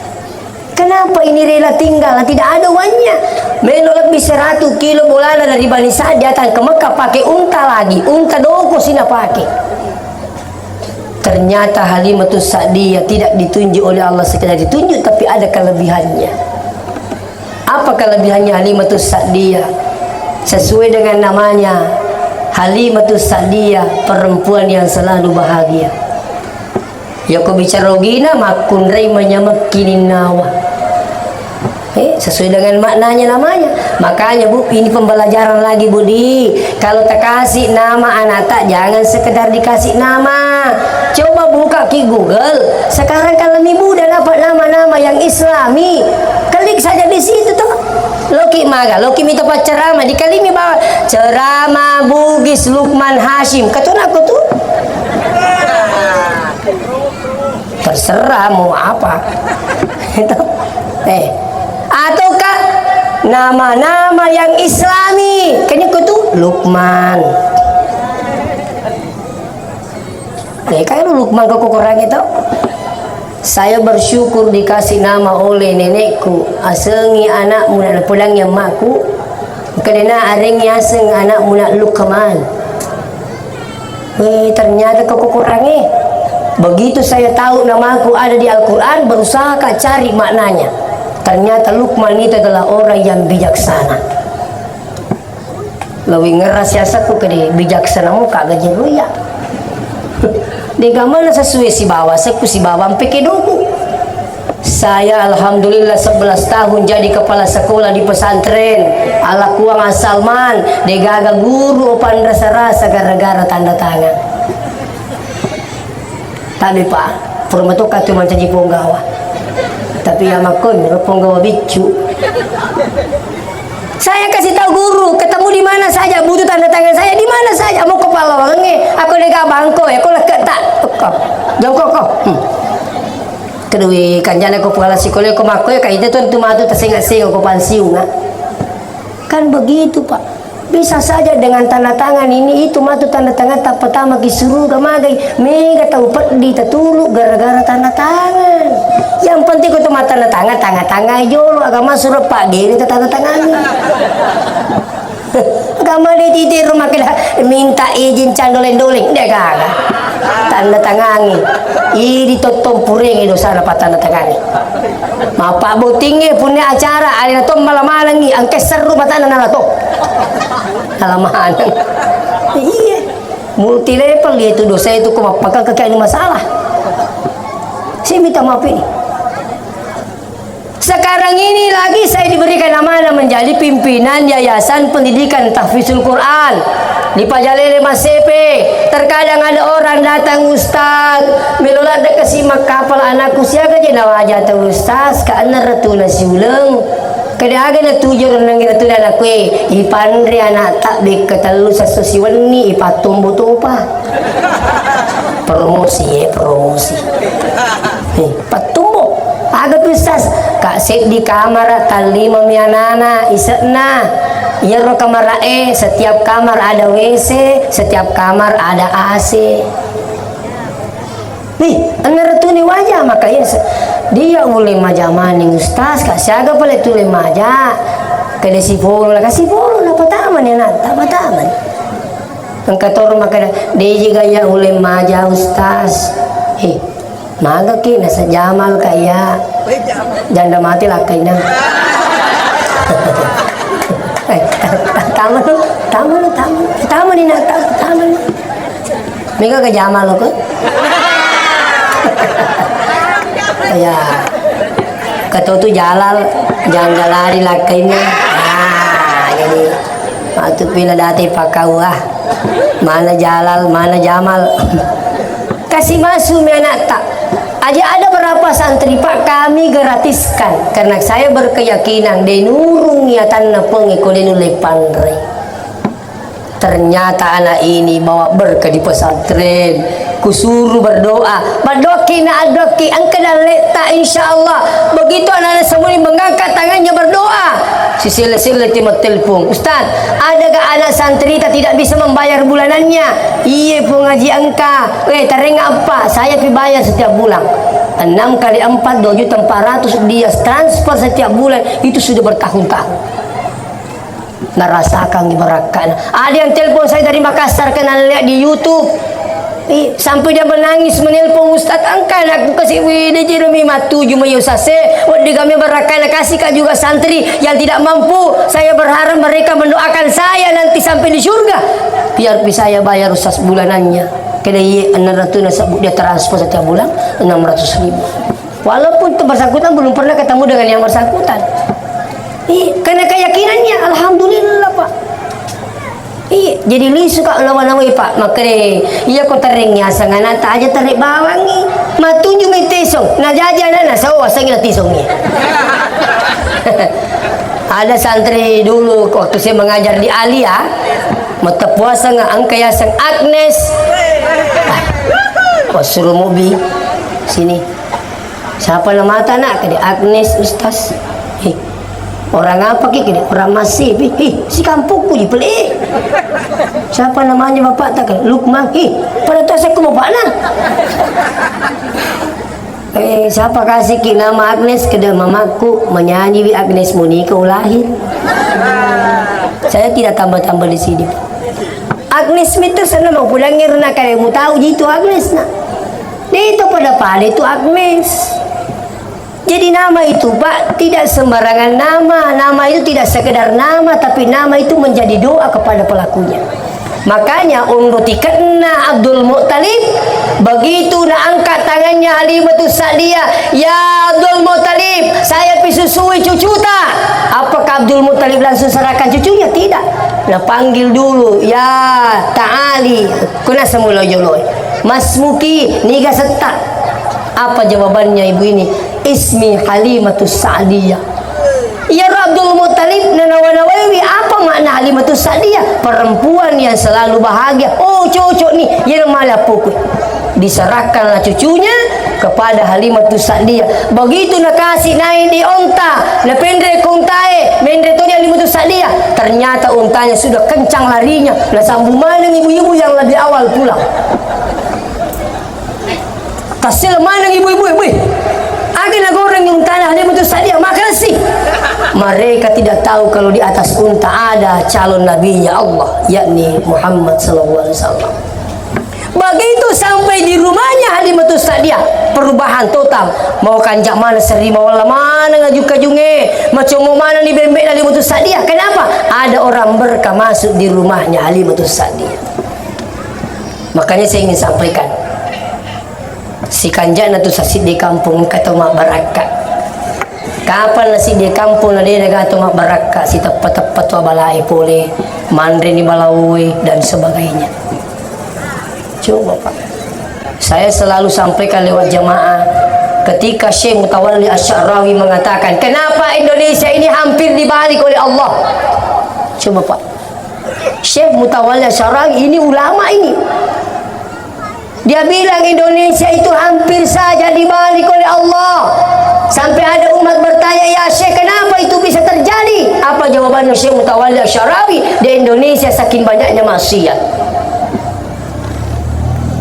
Kenapa ini rela tinggal? Tidak ada uangnya. Melo lebih seratus kilo bolana dari Bani Sa'd datang ke Mekah pakai unta lagi. Unta doko sina pakai. Ternyata Halimatus Sa'diyah tidak ditunjuk oleh Allah sekedar ditunjuk, tapi ada kelebihannya. Apa kelebihannya Halimatus Sa'diyah? Sesuai dengan namanya, Halimatus Sa'diyah, perempuan yang selalu bahagia. Yako bicara ogina, makkunrai manyamekki ninnawa. Eh, sesuai dengan maknanya namanya. Makanya, Bu, ini pembelajaran lagi, Bu, di. Kalau terkasih nama anak tak, jangan sekedar dikasih nama. Coba buka ki Google. Sekarang kan lebih mudah dapat nama-nama yang Islami. Klik saja di situ, toh. Loki maga, loki mita paccerama, dikalimi bawa ceramah Bugis Lukman Hasyim. Katuna aku tuh. Terserah mau apa. Itu. Eh. Ataukah nama-nama yang Islami? Kan itu tuh Lukman. Eh, kayak lu Lukman kok kurang itu. Saya bersyukur dikasih nama oleh nenekku. Asengi anakmu nak pedangi emakku. Kedena arengi aseng anakmu nak Lukman. Weh, ternyata kekurangi. Begitu saya tahu namaku ada di Al-Quran, berusaha kak cari maknanya. Ternyata Lukman itu adalah orang yang bijaksana. Lebih ngeras ya sekku kede bijaksana muka gaji ruya. Degamana sesuai si bawa sekku si bawa mpeke doku. Saya alhamdulillah sebelas tahun jadi kepala sekolah di pesantren. Ala kuang asalman, degaga guru opan rasa-rasa gara-gara tanda tangan. Tabe pa, pura matoka tu mancaji ponggawa. Tapi ya makon, ro ponggawa biccu. Saya kasih tahu guru, ketemu di mana saja, butuh tanda tangan saya di mana saja, mau kepala wange, aku lega bangko ya, aku leket tak, kok, jongkok kok. Hmm. Kedua kanjana ko pala sikole ko makko ya, kaita tuan tu matu tasenga-senga ko pansiunga. Kan begitu, Pak. Bisa saja dengan tanda tangan ini itu matu tanda tangan tak pertama ki suruga magai mega tau peddi tatulu gara-gara tanda tangan. Yang penting ko tu mata tanda tangan, tanda tangan jolo agama suruh Pak Giri tanda tangan. Agama de titi rumah kena minta izin can doleng-doleng de gaga. Tanda tangangi. Idi tottong purengi dosana patanda tangangi. Mappabbottingnge punna acara, alena to mala-malangngi, engka serru matanna nala to. Nala maneng. Iya. Multi level dia itu dosa itu ko mappakaka ke anu masalah. Saya minta maaf ini. Sekarang ini lagi saya diberikan amanah menjadi pimpinan Yayasan Pendidikan Tahfizul Quran. Di Pajalele Masepe, terkadang ada orang datang, "Ustaz, melo ladde kasi makkapal anakku, siaga je nawaja tau Ustaz, ka enna ratu nasiuleng." Kada aga natuju renang ratu anakku, eh, ipanre anak tak bek ketellu sesso siwenni, ipattombo topa. Promosi, eh, promosi. Eh, pattombo. Aga tu Ustaz, ka seddi kamara, tallima mi anana, ise'na. Iyaro kamara'e, setiap kamar ada W C, setiap kamar ada A C. Nih, enna retuni waja, maka iya se-, dia uleng maja maning Ustaz, ka siaga pale tu uleng maja. Kede sipolo, ka sipolo, na patamani anak, tak patamani. Engka toro makkeda, "Deji gaya uleng maja, Ustaz." He, magaki nasa Jamal ka iya. Janda mati lakkainna. Eh, ta-, ta-, tamanu, tamanu, tamanu, tamani na, ta-, tamanu. Mega ke Jamal ko? Ya. Ketua tu Jalal, janda lari lakkainna. Ah, jadi. Matu pila date pakau, ah. Mana Jalal, mana Jamal. Kasih masuk mi anak tak. Aja ada berapa santri, Pak, kami gratiskan. Karena saya berkeyakinan, denurung ya tanna pengi ko denu lepanre. Ternyata anak ini bawa berkah di pesantren. Kusuruh berdoa. Berdoaki na addoaki, engka dalle'ta, insya Allah. Begitu anak-anak semua ini mengangkat tangannya berdoa. Sisele-sele ti mattelpon, "Ustaz, ada gak anak santrita tidak bisa membayar bulanannya?" "Iye, Pung Haji, engka." "Eh, tarengnga eppa, saya pi bayar setiap bulan." Enam kali empat, dua juta empat ratus dia transfer setiap bulan, itu sudah bertahun-tahun. Narasakangngi barakka'na. Ada yang telepon saya dari Makassar, kan lihat di YouTube. Ih, sampai dia menangis menelpon, "Ustaz, engka anakku kasi wede jerami matuju mayo sase, wedding kami barakka'na, kasih kak juga santri yang tidak mampu. Saya berharap mereka mendoakan saya nanti sampai di surga. Biar pi saya bayar, Ustaz, bulanannya." Kede iye, enam ratus nasebut dia transfer setiap bulan enam ratus ribu. Walaupun tu bersangkutan belum pernah ketemu dengan yang bersangkutan. Ih, karena keyakinannya, alhamdulillah, Pak. Ih, jadi lisu, Kak, nawa-nawai, Pak. Makanya, iya ko tereng ya, sang anak tak aja tarik bawangi. Matunju mai tesong, najaji anak, na sawa, sang ila tesong ya. Ada santri dulu, waktu saya mengajar di Alia, mata puasa nggak angka ya, sang Agnes. Ah, pas suruh mobi, sini. "Siapa namata, Nak?" Kede, "Agnes, Ustaz." "Hih, orang apa ki?" Kede, "Orang Masih." "Hih, si kampungku ji pale." "Siapa namanya bapakta?" Kede, "Lukman." "Hih, pada tasekku bapakna." "Eh, siapa kasih ki nama Agnes?" Kede, "Mamaku menyanyi wi Agnes Monica ulahir." Saya tidak tambah-tambah di sini, Pak. Agnes mitu sana mau pulang irna kade mu tahu jitu Agnes, Nak. Dia itu pada-pada itu Agnes. Jadi nama itu, Pak, tidak sembarangan nama. Nama itu tidak sekedar nama, tapi nama itu menjadi doa kepada pelakunya. Makanya, onro tikenna Abdul Muttalib, begitu naangkat tangannya Halimatus Sa'diyah, "Ya Abdul Muttalib, saya pisusui cucuta." Apakah Abdul Muttalib langsung serahkan cucunya? Tidak. Napanggil dulu, "Ya, ta'ali." Kuna semula jolo. "Masmuki, niga setta?" Apa jawabannya ibu ini? "Ismi Halimatus Sa'diyah." Iyaro Abdul Muttalib nanawa-nawaiwi apa makna Halimatus Sa'diyah, perempuan yang selalu bahagia. Oh, cocok nih, iyaro mala pokok. Diserahkanlah cucunya kepada Halimatus Sa'diyah. Begitu nakasi naik di onta, napenre ko ontae, menre toni Halimatus Sa'diyah. Ternyata ontanya sudah kencang larinya, nasambung maneng ibu-ibu yang lebih awal pulang. Tassila maneng ibu-ibu, "Wih, aga nagoreng untana Halimatus Sa'diyah, makan sih." Mereka tidak tahu kalau di atas unta ada calon nabinya Allah, yakni Muhammad sallallahu alaihi wasallam. Begitu sampai di rumahnya Halimatus Sa'diyah, perubahan total. Mau kanjak mana seri, mau wala mana ngaju kajunge, macomo mana ni bembe Halimatus Sa'diyah. Kenapa? Ada orang berkah masuk di rumahnya Halimatus Sa'diyah. Makanya saya ingin sampaikan, sikanjana tu sasiddi kampung engka tau mabbarakka. Kapang na siddi kampung na de' na gaga tau mabbarakka, siteppa-teppa tu abalae pole, manre ni balaoe dan sebagainya. Coba, Pak. Saya selalu sampaikan lewat jamaah, ketika Syekh Mutawalli Asy-Sya'rawi mengatakan, "Kenapa Indonesia ini hampir dibalik oleh Allah?" Coba, Pak. Syekh Mutawalli Asy-Sya'rawi ini ulama ini. Dia bilang Indonesia itu hampir saja dibalik oleh Allah. Sampai ada umat bertanya, "Ya Syekh, kenapa itu bisa terjadi?" Apa jawabannya Syekh Mutawalli Asy-Sya'rawi? "Di Indonesia saking banyaknya maksiat."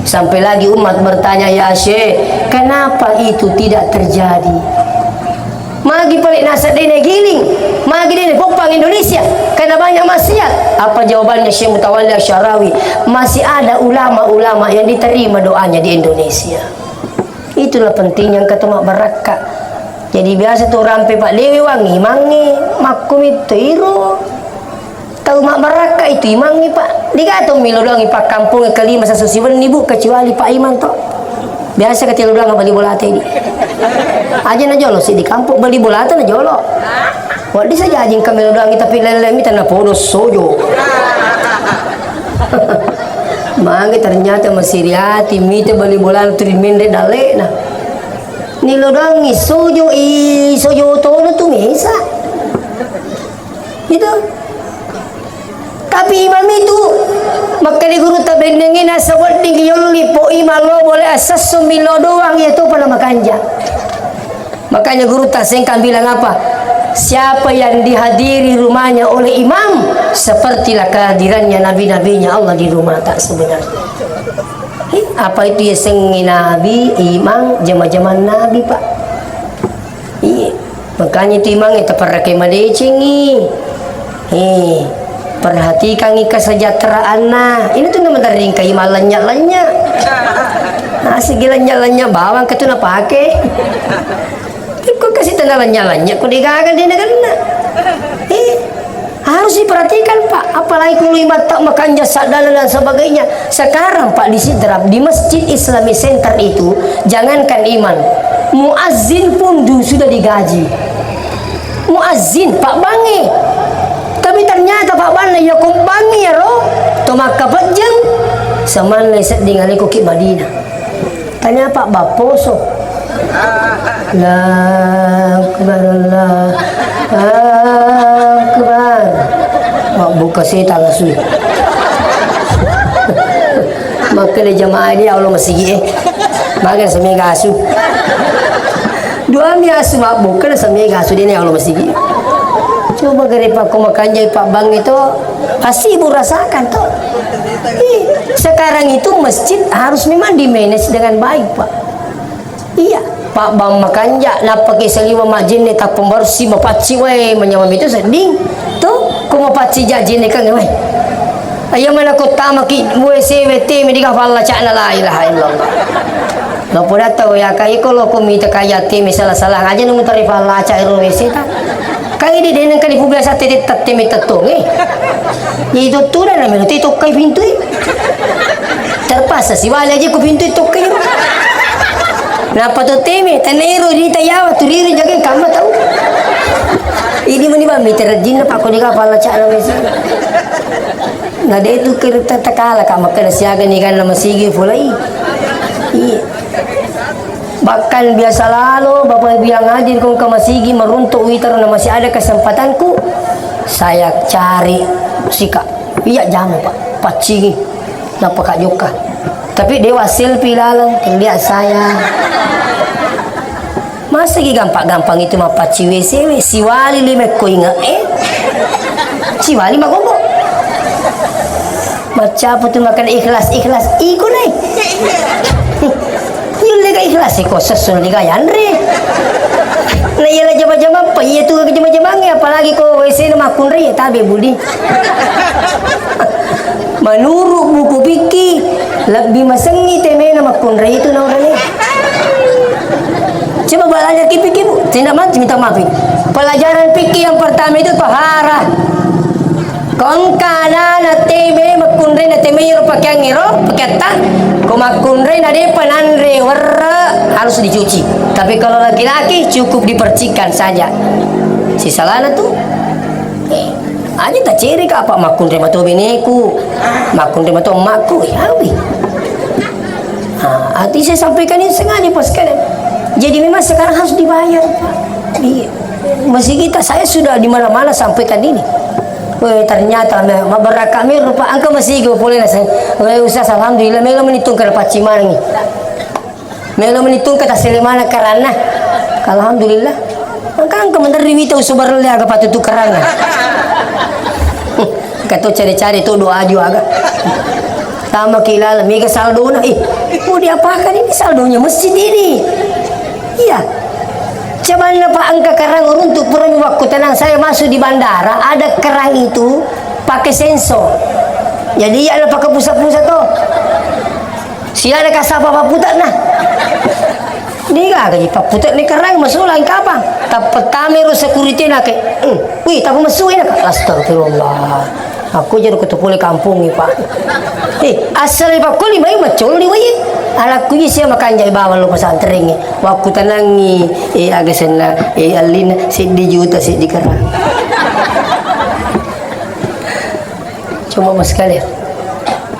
Sampai lagi umat bertanya, "Ya Syekh, kenapa itu tidak terjadi?" Magi pale naseng de' nagiling, magi de' napoppang Indonesia, karena banyak maksiat. Apa jawabannya Syekh Mutawalli Asy-Sya'rawi? Masih ada ulama-ulama yang diterima doanya di Indonesia. Itulah pentingnya engka tau mabbarakka. Jadi biasa tu rampe Pak Dewi wangi mangi makkumitto iro. Tau mabbarakka itu imangngi, Pak. De'ga to melo doangngi pakkampongnge kelima sessu siwenni, Bu, kecuali Pak Imam to. Biasa ke telo doang bali bolata ini. Aja na jolo si di kampung bali bolata na jolo. Waddi saja ajing ke melo doangngi tapi lele mita na podo sojo. Mage ternyata masih riati mita bali bolata turi mende dalena. Nilo doangngi sojo i sojo todo tu mesa. Itu. Tapi imam itu, makkeda gurutta, bennengngi nasawedding yolli po imam lo boleh assesso millo doang, iya topa na makanja. Makanya gurutta Sengkang bilang apa? Siapa yang dihadiri rumahnya oleh imam, sepertilah kehadirannya nabi-nabinya Allah di rumah tak sebenarnya. Ih, apa itu ya sengi nabi, imam, jama-jama nabi, Pak? Iya. Makanya itu imang itu perake madecengi. Eh, perhatikangi kesejahteraanna. Ini tuh nama tering kai malanya-lanya. Nah, segi lanya-lanya bawang ke tuh napake. Kok kasih tanda lanya-lanya, kok digagal di negara? Eh, harus diperhatikan, Pak. Apalagi kalau ibatta makanja sadana dan sebagainya. Sekarang, Pak, di Sidrap, di Masjid Islamic Center itu, jangankan imam, muazzin pun du-, sudah digaji. Muazzin, Pak Bange. Tapi ternyata Pak Banna, ya kok Bange ya, ro? To Makkah pejjeng, semanna sedding aleko ki Madinah. Tanya Pak Bapposo. Allahu Akbar, Allahu Akbar. Mabbuka setang asu. Makkeda jamaah ini Allah masigi, eh. Maga samega asu. Dua mi asu mabbuka na samega asu dene Allah masigi. Coba gare Pak ko makanjai Pak Bang itu pasti ibu rasakan tuh. Ih, sekarang itu masjid harus memang di-manage dengan baik, Pak. Iya, Pak Bang makanja, nappaki saliwa majjenne tappa pembersih, mapacci wae, manyameng itu sedding. Tuh, ko mapacci jajjenne kan wae. Iya mana ko tamaki W C W T mi diga falla ca'na la ilaha illallah. Lo poda tau ya kai ko lo ko mita kaya te mi salah-salah aja nunggu tari falla ca ero W C ta. Kai di deneng kali pu biasa tete tette mi tettonge. Itu tuh dah namanya tete kai pintu. Terpaksa siwali aja ku pintu tokki. Napa to teme, tanero rita yawa, turiro jaga kamma tau. Ini meni ba mita rajinna Pak ko dega pala ca'na wesi. Na de tu kereta takala ka makkeda siaga ni ganna masigi pulai. Iya. Bahkan biasa lalo Bapak Ibu yang hadir kong ke masigi meruntuk witar na masih ada kesempatanku, saya cari sika. Iya jamu Pak, paccingi. Napaka jokka. Tapi dewa selfie laleng, lihat saya. Masa ki gampang-gampang itu mapacci W C W, siwali lima ko inge, eh? Siwali magogo. Macca apa tu makan ikhlas-ikhlas, iko nai. Yulle ga ikhlas ko sesso ni ga yanre. Na iya la jama-jama apa? Iya tu jama-jamange, apalagi ko W C na makkunrai, ya tabe budi. Menurut buku fikih, lebih masengi temena makkunrai itu naurane. Coba belajar ki fikih, Bu. Tidak mati minta maaf. Pelajaran fikih yang pertama itu tohara. Ko engka anana teme makkunrai na teme ro pakeang ero, pakeatta. Ko makkunrai na depa nanre werre harus dicuci. Tapi kalau laki-laki cukup dipercikkan saja. Sisalana tu. Eh, aja tacere ka apa makkunrai mato beneku, makkunrai mato emakku, ya wi. Ah, arti saya sampaikan ini sengaja pas sekalian. Jadi memang sekarang harus dibayar, Pak. Iya. Masih kita, saya sudah di mana-mana sampaikan ini. Weh, ternyata me-, mabaraka me rupa angka masih gue boleh nasa. Weh, usah alhamdulillah melo menitung ke pacimani. Melo menitung kata selemana karanna. Alhamdulillah. Engka engka meneri wita usubarelle aga patutu karanna. Kato cari-cari tu doa aju aga. Tama kilala mega saldona. Ih, mau diapakan ini saldonya masjid ini? Iya. Cuman apa engka kerang runtuk purami waktu tenang saya masuk di bandara ada kerang itu pakai sensor. Jadi iya ada pakai pusat-pusat tuh. Silaga kasapa pappute'na. Niga gaji pappute'ni kerang masulang kapang. Tappa tamero security na ke. Hmm. Wih, tappa mesui na ka. Astagfirullah. Aku jadi kutu pole kampungi, Pak. Eh, asal Pak kuli mai macoli wai. Alakku isi makanjai bawang lo pesantrengi. Waktu tenangi, eh, aga senna, eh, allina seddi juta seddi kerang. Cuma mas sekali.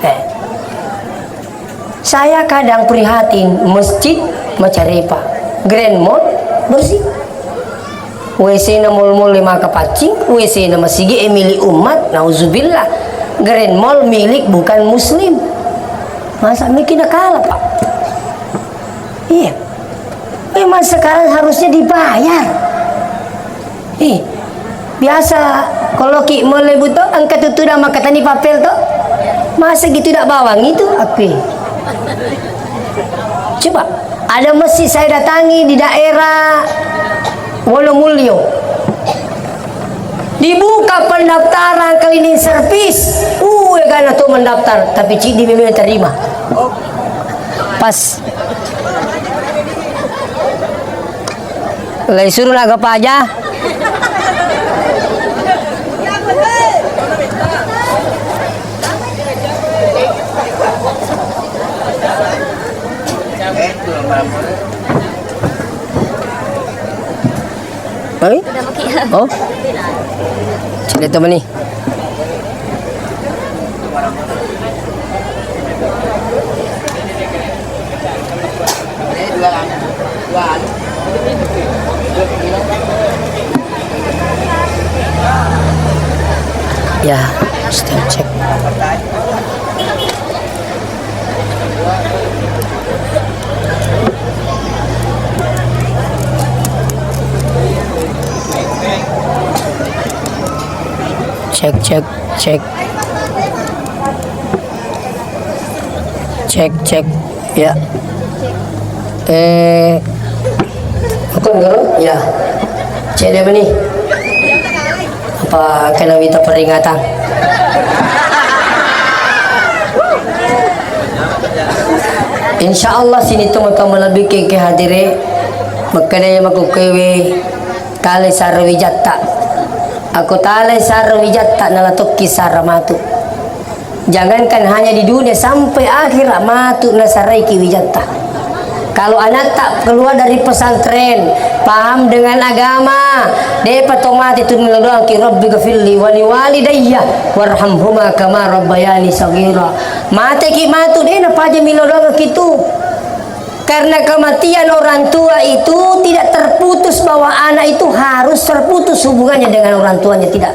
Eh. Saya kadang prihatin, masjid macarepa, Grand Mall bersih. W C-na mall-mall maka paccing, W C-na masigi e milik umat, nauzubillah. Grand Mall milik bukan muslim. Masa mikir nakala, Pak? Iya. Memang sekarang harusnya dibayar. Ih, biasa kalau ki mall e buto, engka tu tudang makkatani papel to. Masa gitu dak bawang itu? Aku. Coba, ada masjid saya datangi di daerah Wonogiri. Dibuka pendaftaran cleaning service. Uh, gana tu mendaftar, tapi cidi memang terima. Pas. Lai suruh naga paja. Hai? Oh? Cili teman ni. Ya, step cek. Cek, cek, cek. Cek, cek. Ya. Eh, aku dulu? Ya. Cek dia apa nih? Apa kena minta peringatan? Insya Allah sini tu maka melebih ke, ke hadire. Makanya makukkewe. Talai sara wijatta. Ako talai sara wijatta, nala tokki sara matu. Jangankan hanya di dunia, sampai akhirat matu nasaraiki wijatta. Kalau anatta keluar dari pesantren, paham dengan agama, depa to mate tu milo doangki, "Rabbi ghafirli wali walidayya warhamhuma kama rabbayani saghira." Mateki matu, de napaja milo doangki tu. Karena kematian orang tua itu tidak terputus bahwa anak itu harus terputus hubungannya dengan orang tuanya, tidak.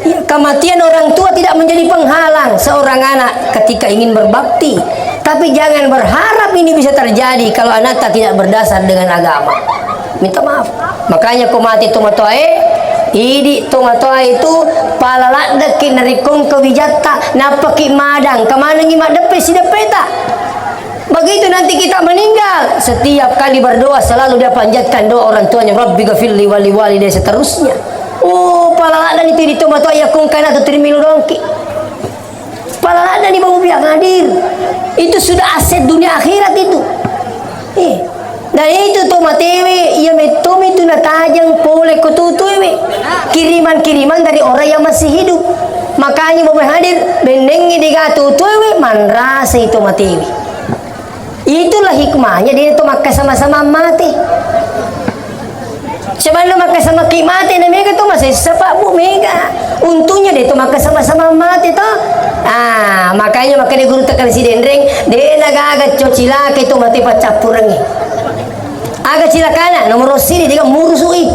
Ya, kematian orang tua tidak menjadi penghalang seorang anak ketika ingin berbakti. Tapi jangan berharap ini bisa terjadi kalau anaknya tidak berdasar dengan agama. Minta maaf. Makanya ko mate tomatoae, idi tomatoae itu pala laddeki narikong kewijatta, nappaki madang, kemanangi maddeppe sideppeta. Begitu nanti kita meninggal, setiap kali berdoa selalu dia panjatkan doa orang tuanya, "Rabbi ghafirli wali walidayya," seterusnya. Oh, pala ladani tu di tomatoa iya kongkana tu trimilo dongki. Pala ladani bau biang hadir. Itu sudah aset dunia akhirat itu. Eh, dan itu tomatewe, iya mettomi tu natajeng pole ko tutuewe. Kiriman-kiriman dari orang yang masih hidup. Makanya bau biang hadir, bennengi dega tutuewe, manrasai tomatewe. Itulah hikmahnya de to makkasama-sama mate. Sebenarnya makkasamaki mate na mega to masessa, Pak, Bu, mega. Untungnya de to makkasama-sama mate to. Ah, makanya makkeda guru tekan si Denreng, de na gaga co cilaka to mate paccappurengnge. Aga cilakana, nomor sini de ga murusui.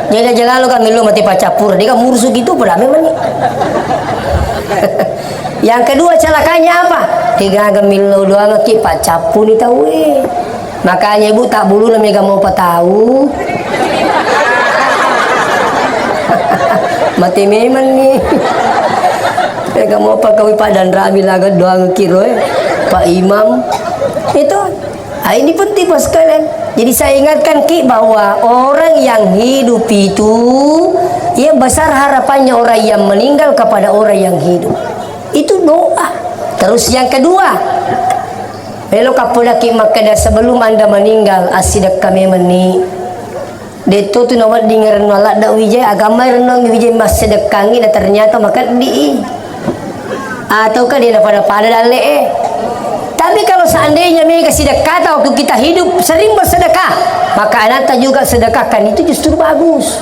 Jadi aja lalo kan melo mate paccappureng, de ga murusuki tu pada memang ni. Yang kedua, celakanya apa? Degaga millau doangki paccappuni tauwe. Makanya, Ibu, tak buluna mega mopa tau. Mate memang ni. Mega mopa kawi padan rami laga doangki roe, Pak Imam. Itu. Ah, ini penting, Bos, sekalian. Jadi, saya ingatkan ki bahwa orang yang hidup itu, ya, besar harapannya orang yang meninggal kepada orang yang hidup. Itu doa. Terus yang kedua, melo kapodaki makkeda sebelum Anda meninggal, assidekka memang ni. Detto tu nawedding rennuang ladde wijai, agamma rennuang wijai massedekkangi, na ternyata makeddi i. Ataukah dia pada-pada dalle e. Tapi kalau seandainya mega sidekkata waktu kita hidup, sering bersedekah, maka anakta juga sedekahkan, itu justru bagus.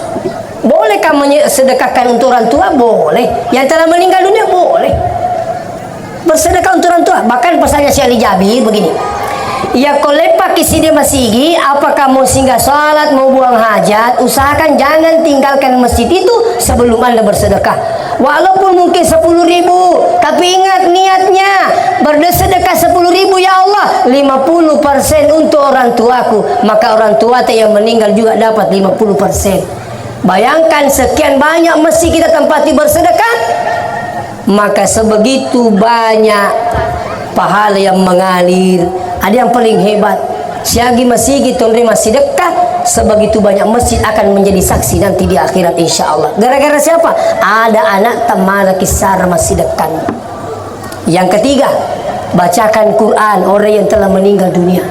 Boleh kamu sedekahkan untuk orang tua? Boleh. Yang telah meninggal dunia? Boleh. Bersedekah untuk orang tua. Bahkan pesannya Syekh Ali Jabir begini, "Iya ko leppaki side masigi, apakah mau singgah salat, mau buang hajat, usahakan jangan tinggalkan masjid itu sebelum Anda bersedekah." Walaupun mungkin sepuluh ribu, tapi ingat niatnya, bersedekah sepuluh ribu, "Ya Allah, lima puluh persen untuk orang tuaku." Maka orang tua yang meninggal juga dapat lima puluh persen. Bayangkan sekian banyak masjid kita tempati bersedekah, maka sebegitu banyak pahala yang mengalir. Ada yang paling hebat, siagi masigi tonre massidekka, sebegitu banyak masjid akan menjadi saksi nanti di akhirat, insya Allah. Gara-gara siapa? Ada anak temala kisara massidekkan. Yang ketiga, bacakan Quran orang yang telah meninggal dunia.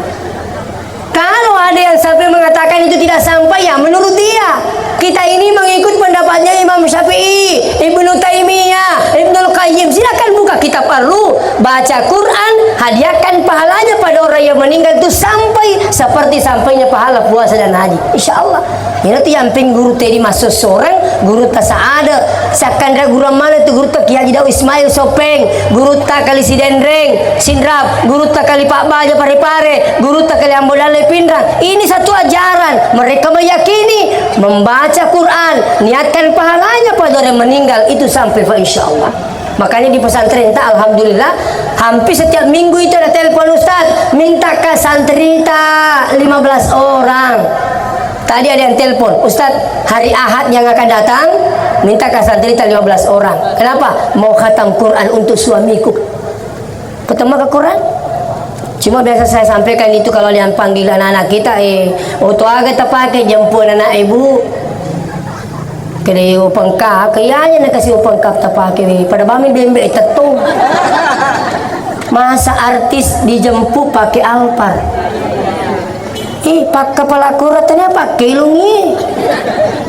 Kalau ada yang sampai mengatakan itu tidak sampai, ya menurut dia. Kita ini mengikut pendapatnya Imam Syafi'i, Ibnu Taimiyah, Ibnul Qayyim. Silakan buka kitab Ar-Ruh, baca Quran, hadiahkan pahalanya pada orang yang meninggal itu sampai seperti sampainya pahala puasa dan haji. Insya Allah. Ina tu yamping guru tedi masuk sorang, guru ta saada. Sakkanra guru mana tu guru ta Kiai Haji Daud Ismail Sopeng, guru ta Kali Sidenreng, Sinrap, guru ta Kali Pak Baja Pare-Pare, guru ta Kali Ambo Dalle Pinrang. Ini satu ajaran. Mereka meyakini membaca Quran, niatkan pahalanya pada orang meninggal itu sampai fa insya Allah. Makanya di pesantren ta, alhamdulillah, hampir setiap minggu itu ada telepon, "Ustaz, minta ka santri ta lima belas orang." Tadi ada yang telepon, "Ustaz, hari Ahad yang akan datang, minta ka santri ta lima belas orang." Kenapa? Mau khatam Quran untuk suamiku. Pertama ke Quran. Cuma biasa saya sampaikan itu kalau ada yang panggil anak-anak kita, eh, oto aga tapake jemput anak ibu. Kede opengkap, ke iya aja nakasi opengkap tapake we. Pada bami bembe tetto. Masa artis dijemput pakai Alphard? Ih, pakka pala kurang tanya pakai lungi.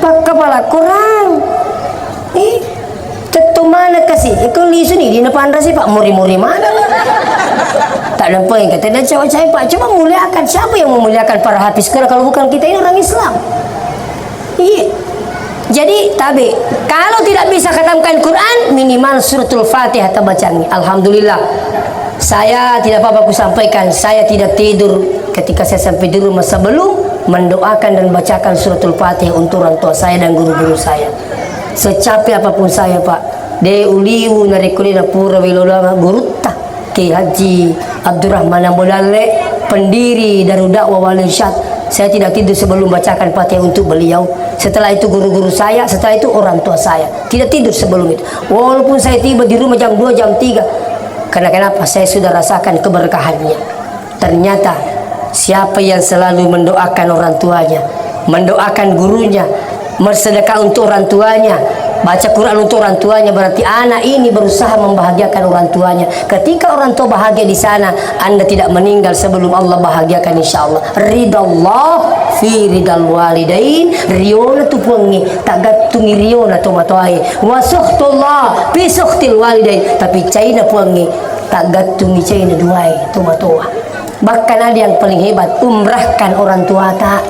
Pakka pala kurang. Ih, tetto mana kasi? Ikon lisu ni, dina panrasi, Pak. Muri-muri mana? Tak ada poin kata dia cewek-cewek, Pak. Coba muliakan. Siapa yang memuliakan para hafiz Quran kalau bukan kita ini orang Islam? Iya. Jadi, tabe, kalau tidak bisa khatamkan Quran, minimal suratul Fatihah tabacangi. Alhamdulillah. Saya tidak apa-apa ku sampaikan, saya tidak tidur ketika saya sampai di rumah sebelum mendoakan dan bacakan suratul Fatihah untuk orang tua saya dan guru-guru saya. Secapek apapun saya, Pak, de uliu narekko de napura welo doang gurutta. Kiai Haji Abdurrahman Ambo Dalle, pendiri Darud Dakwah Wal Irsyad, saya tidak tidur sebelum bacakan Fatihah untuk beliau. Setelah itu guru-guru saya, setelah itu orang tua saya. Tidak tidur sebelum itu. Walaupun saya tiba di rumah jam dua, jam tiga. Karena kenapa? Saya sudah rasakan keberkahannya. Ternyata siapa yang selalu mendoakan orang tuanya, mendoakan gurunya, bersedekah untuk orang tuanya, baca Quran untuk orang tuanya, berarti anak ini berusaha membahagiakan orang tuanya. Ketika orang tua bahagia di sana, Anda tidak meninggal sebelum Allah bahagiakan, insya Allah. Ridallah fi ridal walidain, riona tu puangnge, tak gattungi riona tomatoae. Wa sukhtullah fi sukhtil walidain, tapi caina puangnge, tak gattungi caina duae tomatoa. Bahkan ada yang paling hebat, umrahkan orang tuata.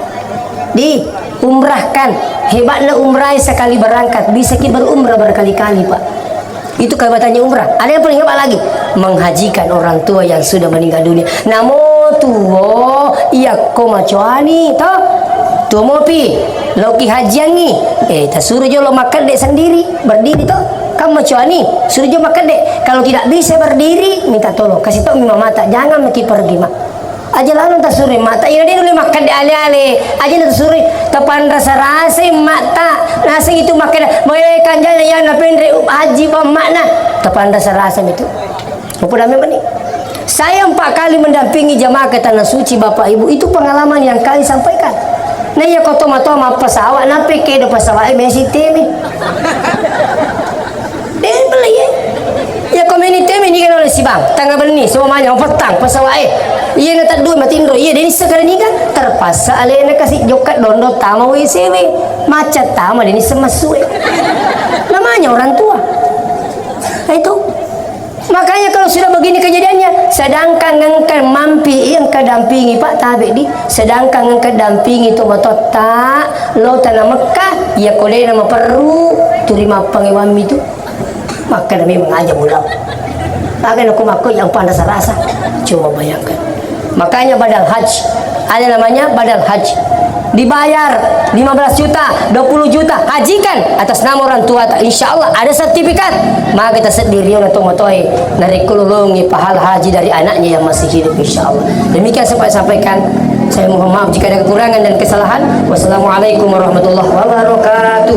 Di, umrahkan. Hebatnya umrah sekali berangkat, bisa ki berumrah berkali-kali, Pak. Itu kehebatannya umrah. Ada yang paling hebat lagi, menghajikan orang tua yang sudah meninggal dunia. Namo tuo, iya ko macoani, toh? Tuo mopi, loki hajiangi. Eh, tasuruh jolo makkede sendiri, berdiri, toh? Kan macoani, suruh jolo makkede. Kalau tidak bisa berdiri, minta tolong. Kasih tau mi mamata, jangan maki pergi, Mak. Aja lalo tasuroi mata, ina de nulle makkeda ale-ale. Aja na tasuroi, tapanrasa-rasai matta. Naseng itu makkeda, "Boe, kanjana iya napenre haji pa makna." Tapanrasa-rasa itu. Apa dame meni? Saya empat kali mendampingi jamaah ke Tanah Suci, Bapak Ibu, itu pengalaman yang kali sampaikan. Nah, iya ko toma-toma pesawat, nape kedo pesawat, eh, mesi temi. Deng beli, eh. Ya, komeni temi ni kan oleh si Bang. Tanggal benni, semua manya, petang, pesawat, eh. Iya, na taddu, matinro. Iya, deni sekali ni kan. Terpaksa alena kasih jokat dondo tama W C W. Macet tama, deni semesu, eh. Namanya orang tua. Nah, itu. Makanya kalau sudah begini kejadiannya, sedangkan engka mampi, engka dampingi, Pak, tabe di. Sedangkan engka dampingi tu matotta, lo tanah Mekah, iya ko dena maperru, turi mappangewammi tu. Makkeda memang aja mulau. Aga nako makko yang panrasa-rasa. Coba bayangkan. Makanya badal haji. Ada namanya badal haji. dibayar lima belas juta, dua puluh juta, hajikan atas nama orang tua ta, insya Allah ada sertifikat. Maka kita sedih rio na tomatoe narekko lolongi pahala haji dari anaknya yang masih hidup, insya Allah. Demikian saya sampaikan. Saya mohon maaf jika ada kekurangan dan kesalahan. Wassalamualaikum warahmatullahi wabarakatuh.